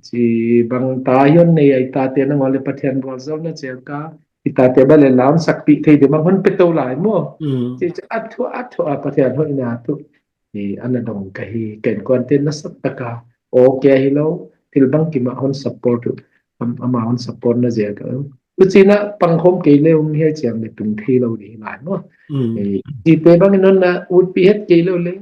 Ci bang ta hi hon nei ai ta te nangawh le Pathian bual zol na ciaka i ta te ba le lam sakpih thei di mang hon pe to lai maw. Ci ci a thu a thu a Pathian hoih na thu hi ana dong ka hi ka innkuan te na sak taka aw kia hi lo thil bang kimah hon support uh. Ama hon support na ziaka u cina pangkhom kei le um hi ciang le tung thei lo di hi lai maw. Ci te bang in hon na utpih het kei lo le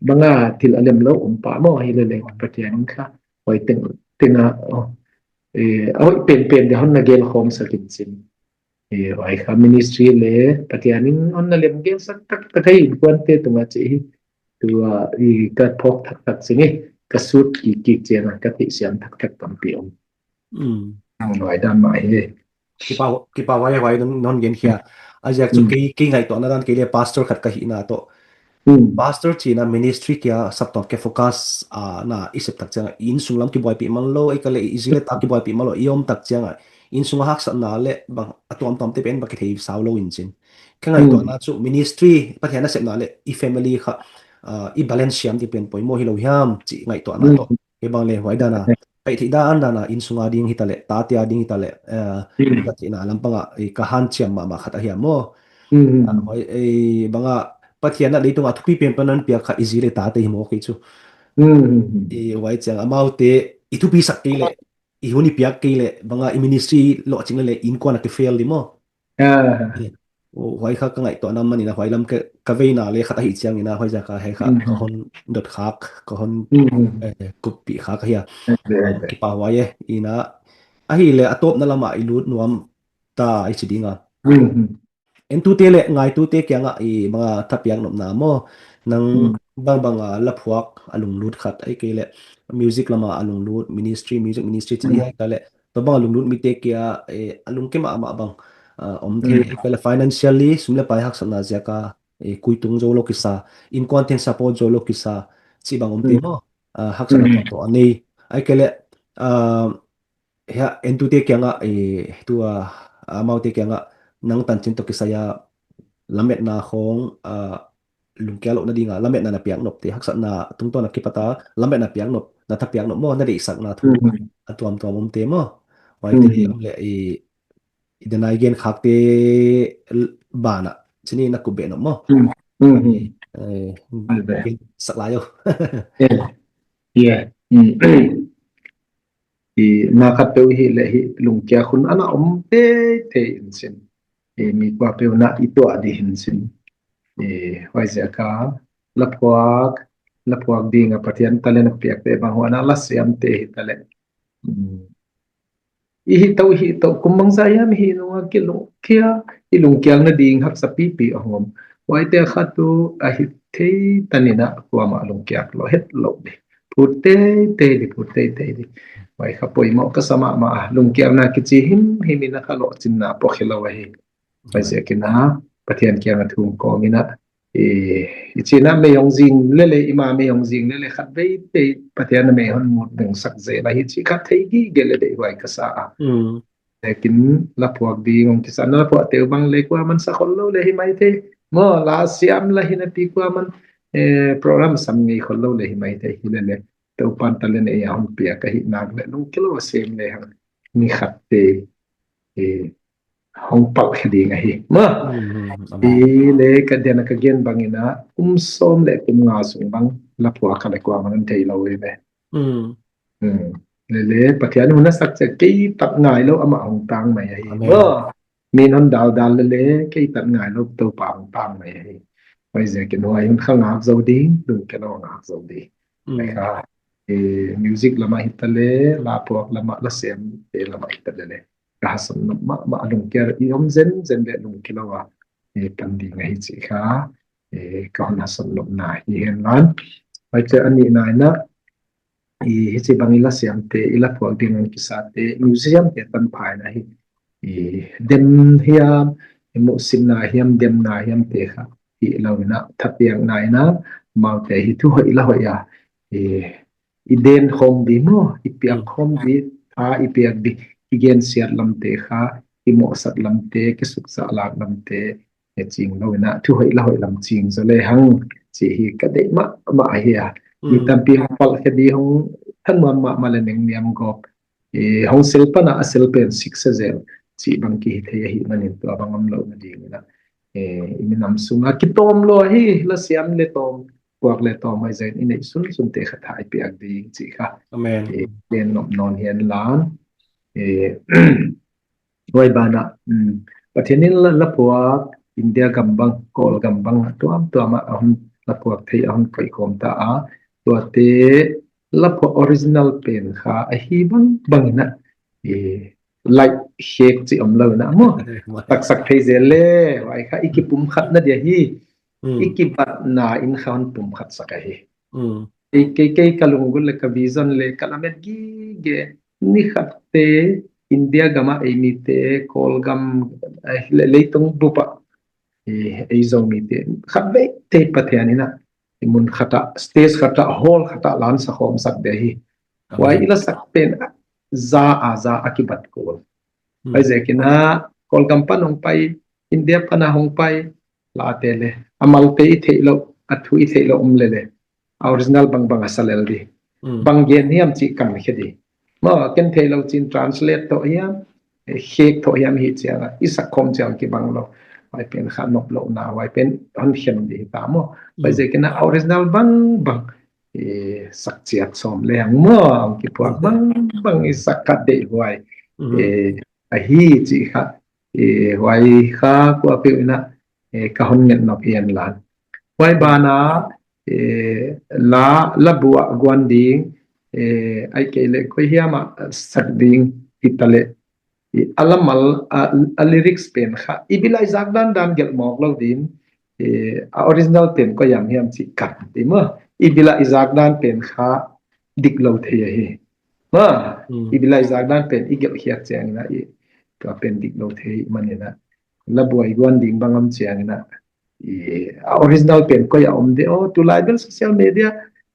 banga thil a lem lo um pa maw hi le le Pathian in kha hoih teng tenga a hoih penpen de hon na gel khawm sakin sin. Huai kha ministry le Pathian in hon na lem gel sak taktak hei innkuan te tunga ci hi. Tua i ka phawk taktak sin hi ka sut kik kik cianga ka theih siam taktak tampi om. Nang nuai dan mah hi. Kipa huai huai non gen khia. A ziak cu kei ngaihtuahna dan kei le pastor khat ka hihna tawh pastor cina ministry kia saptuam kia focus na i sep tak cianga i innsung lam kibuaipih man lo, ei ka le i zi le ta kibuaipih man lo, i om tak cianga innsung a haksatna le bang a tuamtuam te pen bang kithei sau lo in cin. Ka ngaihtuahna cu ministry Pathian a sepna le i family kha i balance siam ding pen poimaw hi lo hiam cih ngaihtuahna tawh. Kei bang le huai dana kaih theih dan dana innsunga ding hitaleh tate a ding hitaleh ka theihna lampangah ka hanciam mahmah khat ahi a maw. Bangah Pathian ah leitungah thupi penpen nan piak kha i zi le tate hi maw kei cu. Huai ciang amaute i thupi sak kei leh i hun i piak kei leh bangah i ministry lawhcing le le innkuan a kifail di maw. Huai kha ka ngaihtuahna manin a huai lam ka veina le khat ahi ciangin a huai zaka hei kha ka hon dot khak ka hon kuppih khak ahi a. Kipa huai e ina ahi le a tawpna lamah i lut nuam ta i ci dinga. Entute le ngaitute kiangah i banga thapiak nopna maw nang bangbanga laphuak a lunglut khat ahi kei le music lama a lunglut ministry music ministry cini ahi ka le tua banga lunglut mite kia a lungke mahmah bang om thei ahi ka le financially sum le pai haksatna ziaka kuitung zo lo kisa innkuan ten support zo lo kisa cih bang om thei maw. Haksatna tawh a nei ahi ka le hia entute kiangah tua amaute kiangah nang tancin tawh kisai a lametna khawng lungkia lohna dinga lametna na piak nop te haksatna tungtawn a kipata lametna piak nop na thapiak nop maw na deihsakna thu a tuamtuam om te maw. Huaite om le i denai gen khakte banah cini na kup beh nop maw. Sak lai o. I na khat peuh hi le hi lungkia khun ana om teitei in sin. I mi kua peuh na i tuah di hin sin. I huai ziaka laphuak laphuak dinga Pathian talent a piak te bang huana la siam te hi tale. I hi to hi to kum bangza hiam hi nunga kilungkia i lungkial na ding haksa pipi a hong om. Huaite a khat tu a hi thei tanina kuama lungkiak lo het lo di. Phut teitei di phut teitei di. Huai kha poimawh ka sa mahmah a lungkialna kici himhim ina kha lawhcinna puak hi lo ahi. Huai ziakina Pathian kianga thum kawmina i cina mei hong zing lele ima mei hong zing lele khat vei tei Pathian a mei hon mut bengsak zel ahi ci khat thei gige le dei huai ka sa a. Lekin laphuak ding hong kisa na laphuak teu bang le kua man sa khol lo le hi mai thei. Maw la siam la hi napi kua man program sam ngei khol lo le hi mai thei hi lele. Topan talent ei a hong piak ahi nak le lungkilo a sem le hang ni khat te hong palh kha ding ahi maw. I le ka diana ka gen bangina kum sawm le kum nga sung bang laphuak kha le kua man an thei lo ve ve. Lele, Pathian hun a sak ciang kei tat ngai lo amah hong tang mai ahi. Amen. Min hon daldal lele, kei tat ngai lo Topa hong tang mai ahi. Huaiziakin huai hun kha ngak zo ding, lungkia lo ngak zo ding. Huai kha, music lamah hita le, la phuak lamah, la siamte lamah hita lele, ka hasan nop mahmah, a lungkia i om zenzen le lungkia lo a pan ding ahi cih kha ka hon hasan nopna hi hen lan. Huai ciang a nihna in ah, hici bang i la siamte, i la phuak ding hong kisate, museum te tanpha in ahi, dem hiam, muhsitna hiam, demna hiam te kha hih lo in ah, thapiakna in ah, amaute hi thu hoih la hoih a i den khawm ding maw, i piak khawm ding, tha i piak ding, i gensiat lamte kha, i mawhsak lamte, kisuksak lak lamte, cing lo in ah, thu hoih la hoih lam cing zaw le hang, cih hi ka deih mahmah ahi a. Mi tampi hong palh khe ding, hong thanuam mahmah le nengniam gawp, hong sil pan a, a sil pen siksa zel cih bang kihi thei ahih manin, tua bang om loh nading in ah, i minam sungah kitawm lo ahi, la siam le tawm, phuak le tawm, huaiziakin i neih sunsunte kha tha i piak ding cih kha. Amen. Gen nop nawn hi hen lan. Huai banah, Pathian in la, la phuak India gam bang, Kawl gam bang, tuamtuam ah a hon la phuak thei, a hon koih khawm ta a, tuate la phuak original pen kha ahi bangbang in ah, laih khek cih om lo in ah maw, taksak thei zel le, huai kha i kipumkhatna dia hi. I kibatna in kha hon pumkhatsak ahi. Kei, kei, kei ka lunggulh le ka vision le ka lamet gige, ni khatte India gam ah ei mite, Kawl gam, le, leitung bup ah ei Zomite khat vei te Pathian in ah, i mun khat ah, stage khat ah, hall khat ah la hon sa khawmsak dia hi. Huai i la sak pen a za a za a kibat kul. Huaiziakin ah Kawlgam pan hong pai, India pan a hong pai late le, a malte i theih loh, a thu i theih loh om lele, a original bangbang a sa lel di. Bang gen hiam cih kan khe di. Maw, ken theih loh cin translate tawh hiam, khek tawh hiam hi ciangah, i sak khawm ciang kibang lo. Huai pen kha nop lohna, huai pen hon khen di hi ta maw. Huaiziakin ah original bangbang sak ciat sawm le hang maw, hong kiphuak bangbang i sak khat deih huai ahi cih kha, huai kha kuapeuh in ah ka hon nget nop hi hen lan. Huai banah la, la buah guan ding, ai kei le koi hiam ah sak ding hita le, a lamal, a lyrics pen kha i bil ah i zak dandan gelh mawk lo ding, a original pen koi hiam hiam cih kan ti maw. I bil ah i zak dan pen kha dik lo thei ahi. Maw, i bil ah i zak dan pen i gelh khiat ciangin ah, tua pen dik lo thei ahih manin ah, la buai guan ding bang om ciangin ah, a original pen koi a om de aw, tulai bel social media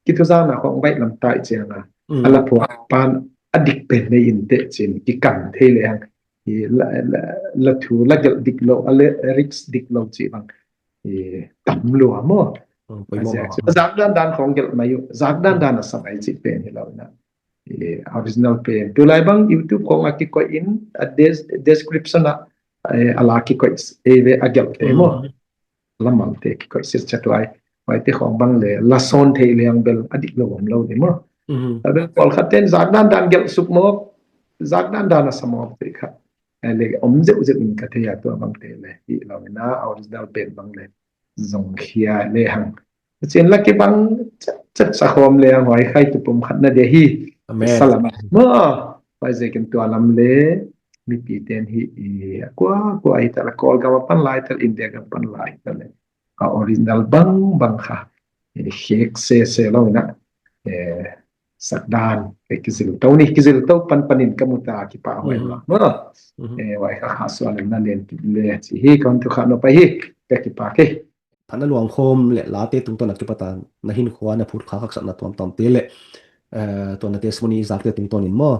kithuzakna khawng baih lam tai ciangah, a la phuak pan a dik pen nei in teh cin kikan thei le hang, la, la, la thu la gelh dik lo, a lyrics dik lo cih bang tam lua maw. Zak dandan khawng gelh mai uh, zak dandan a sa mai cih pen hi lo in ah, original pen tulai bang YouTube khawng a kikoih in, a description ah a la kikoih, ei ve a gelhte maw. Lamalte kikoih sitset huai, huaite khawng bang le la sawn theih leng bel a dik lo om lo di maw. A bel pawlkhat ten zak dandan gelh suk mawk, zak dandan a sa mawk te kha le om zeuhzeuh in ka thei a, tua bangte le hi lo in ah, original pen bang le zong khia le hang. Cin la kibang cetcet sa khawm le hang, huai kha i kipumkhatna dia hi. Amen. Salam maw. Huaiziakin tua lam le mipi ten hi, i kuakua hi ta le, Kawlgam a pan lai ta le, India gam pan lai ta le, a original bangbang kha khek sese lo in ah, sak dan kizil to ni, kizil to panpanin ka mu ta, kipahhuai lo. Huai kha kha sual in na len kip le ci hi, ka hon thukhak nop ahi, ka kipak hi. Phatna luangkhawm le late tungtawn a kipat a na hinkhua na phut khak haksatna tuamtuamte le tua na testimony i zakte tungtawn in maw,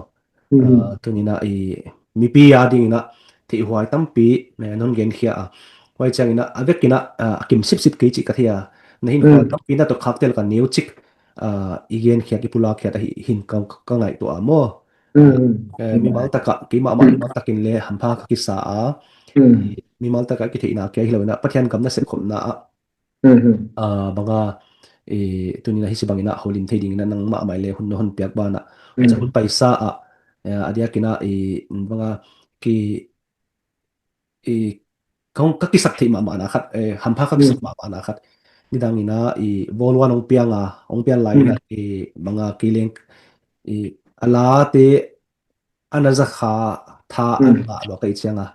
tuni in ah i mipi a ding in ah theihhuai tampi na hon genkhia a, huai ciangin ah a vekin ah a kim sipsip kei cih ka thei a, na hinkhua tampi na tawh khaktel ka neu cik i genkhiat, i pulakkhiat ahi hin ka ngaihtuah a maw. Mimal takah, keimah mah mimal takin le hampha ka kisa a, mimal takah kitheihna kia hi lo in ah Pathian gam na sepkhopna ah banga tuni in ah hisi bangin ah holim thei dingin ah nangmah mai le hun na hon piak banah Cia hun paisa ah, eh, a diakin ah i banga ki i ka hong ka kisak theih mahmahna khat, eh, hampha ka kisak mahmahna khat. Nidangin ah i Vauluan hong piang a, hong pian lai in ah i banga kileng i a late a na za kha tha an ngah lua ka i ciang a.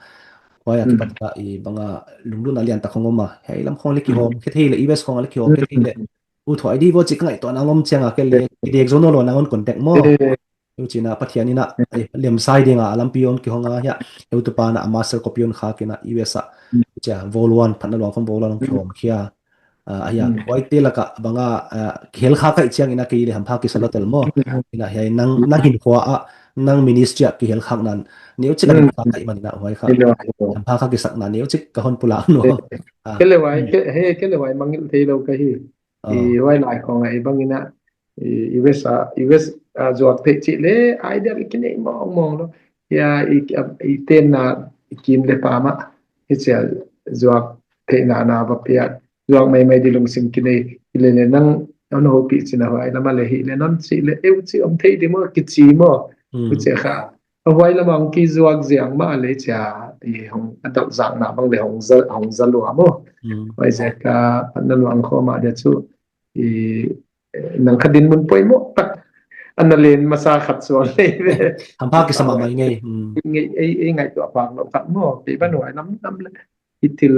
Huai a kipat ka i banga lunglutna liantak hong om a. Hei lam khong le kihawm khe thei le, U S khong a le kihawm khe thei le. U thuai di vo cik ka ngaihtuahna hong om ciang a, kei le kidek zo nawn lo nang hong contact maw. Hucin ah Pathian in ah, eh, lemsai ding a, a lampi hong kihong a hiah. Heutupa in ah a master copy hong khak in ah U S ah. Cia Vauluan, phatna luang khong Vauluan hong kihawm khia. Ah, ahi a, huaite lakah banga, ah, kihel khak ka i ciangin ah kei le hampha kisa lo tel maw. In ah hiai nang, nang hinkhua ah, nang ministry ah kihel khak nan. Neu cik a ding khak ka i man in ah huai kha. Hampha ka kisak nan neu cik ka hon pulak nua. Ah. Kei le huai, kei, he, kei le huai mangngilh thei lo ka hi. I huai lai khong ah i bangin ah i U S a, U S a zuak theih cih le idea le kinei mawngmawng lo. Hia i, i tenna i kim le pam ah hi cia zuak theihna na va piak. Zuak maimai di lungsim kinei hi le le nang non hopih cina huai lama le hi le non cih le eu cih om thei di maw kici maw. Hucia kha a huai lama hong kizuak ziang mah le cia i hong a dot zakna bang le hong za, hong za lua maw. Huai ziak a na luang khawm a dia cu i nang kha dinmun poimawh tak a na len masa khat sual nei ve. Hampha kisa mahmah i ngei. Ngei ei, ei ngaihtuah pak lo khat maw. Kei ban huai lam lam le hi thil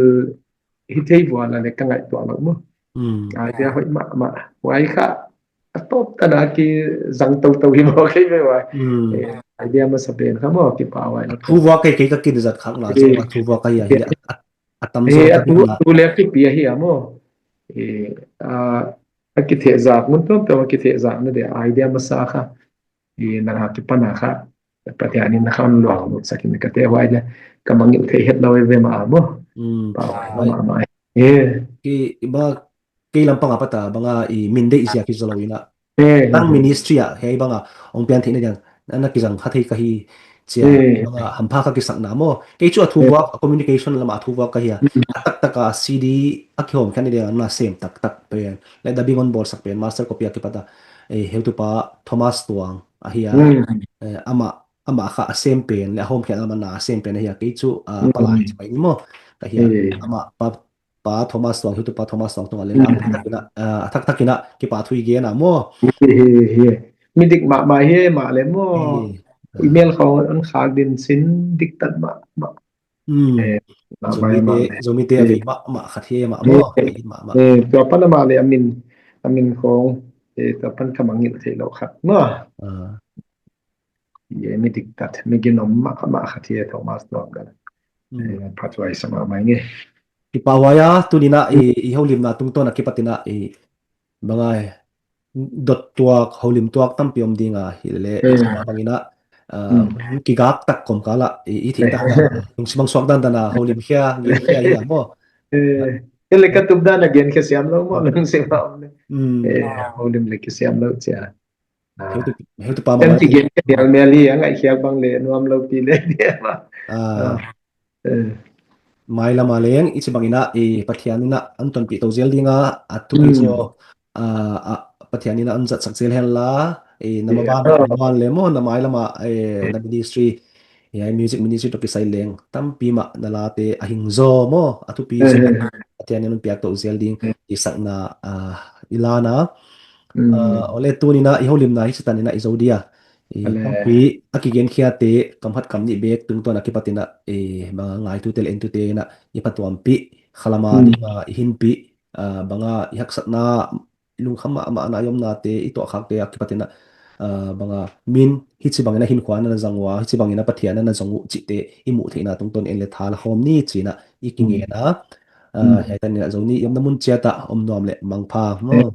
hi thei vua la le ka ngaihtuah lo maw. Idea hoih mahmah. Huai kha a tawp tana ki zang toto hi maw kei ve huai. Idea masa pen kha maw kipa huai lo. Thu vua kei kei ka kin zat khak la. Thu vua ka hi a hi a, a tam zo a tu le kipi a hi a maw. A kithehzak mun tuamtuam a kithehzak na dia idea masa kha i nang a kipana kha Pathian in na khan luang lut sakin ka te huai le ka mangngilh thei het lo ve ma maw. Pa huai ma ma. Ki ba kei lampang a pata banga i min deih zia ki zolo ina. Nang ministry ah hei banga ong pian theih na diang na kizang kha thei ka hi cia banga hampha ka kisakna maw. Kei cu a thu vuak a communication lama a thu vuak ka hi a. A taktak a C D a kihawm khian i diang na sem taktak pen le dubbing on bawlsak pen master copy a kipata heutupa Thomas Tuang ahi a. Amah amah kha a sem pen le a hawmkhiatna lamah na a sem pen ahi a. Kei cu palai ci pai ni maw ka hi a. Amah pa pa Thomas Tuang, heutupa Thomas Tuang tungah le a taktakin a kipa thu i gen a maw. Midik mahmah hi mah le maw. Email khawng an khak din sin diktat mahmah. Zomite a vei mahmah khat hi mah maw. Tua pan amah le a min a min khawng tua pan ka mangngilh thei lo khat maw. Ye mi diktat mi ginom mahmah khat hi Thomas Tuang kan. Phathuai sa mahmah nge. Kipa huai a tuninah i holimna tungtawn a kipatinah i bangai dot tuak holim tuak tampi om ding a hi le banginah kigak tak komkala i thei tak lungsimang suak dandana holim khia gen khia hi a maw. Kele ka tup dana gen khia siam lo maw lungsim a om le. Holim le kisiam lo cia. Heutupa mama kigen mial mial hi a ngaihkhiak bang le nuam lo pi le dia ma. Mai lama leng i ci bangin ah i Pathian in ah an tonpih to zel ding a a thupi zaw Pathian in ah an zatsak zel hen la i na maban na ban le maw na mai lama na ministry Hiai music ministry tawh kisai leng tampi mah na late a hing zaw maw a thupi zaw Pathian in hong piak to zel ding i sakna i lana. Awle tunina i holimna hi sitanin ah i zo dia i tampi a kigenkhiate kamhat kam nih bek tungtawn a kipatin ah i banga ngaitute le entute in ah i phatuampih khalama dinga i hinpih banga i haksatna lungkham mahmahna i omnate i tuahkhakte a kipatin ah banga min hici bangin a hinkhua na na zang uh a hici bangin a Pathian na na zong uh cihte i muh theihna tungtawn en le tha la khawm ni cinah i kingen a. Hiai tanin ah zo ni i omna mun ciatah om nuam le mangpha maw.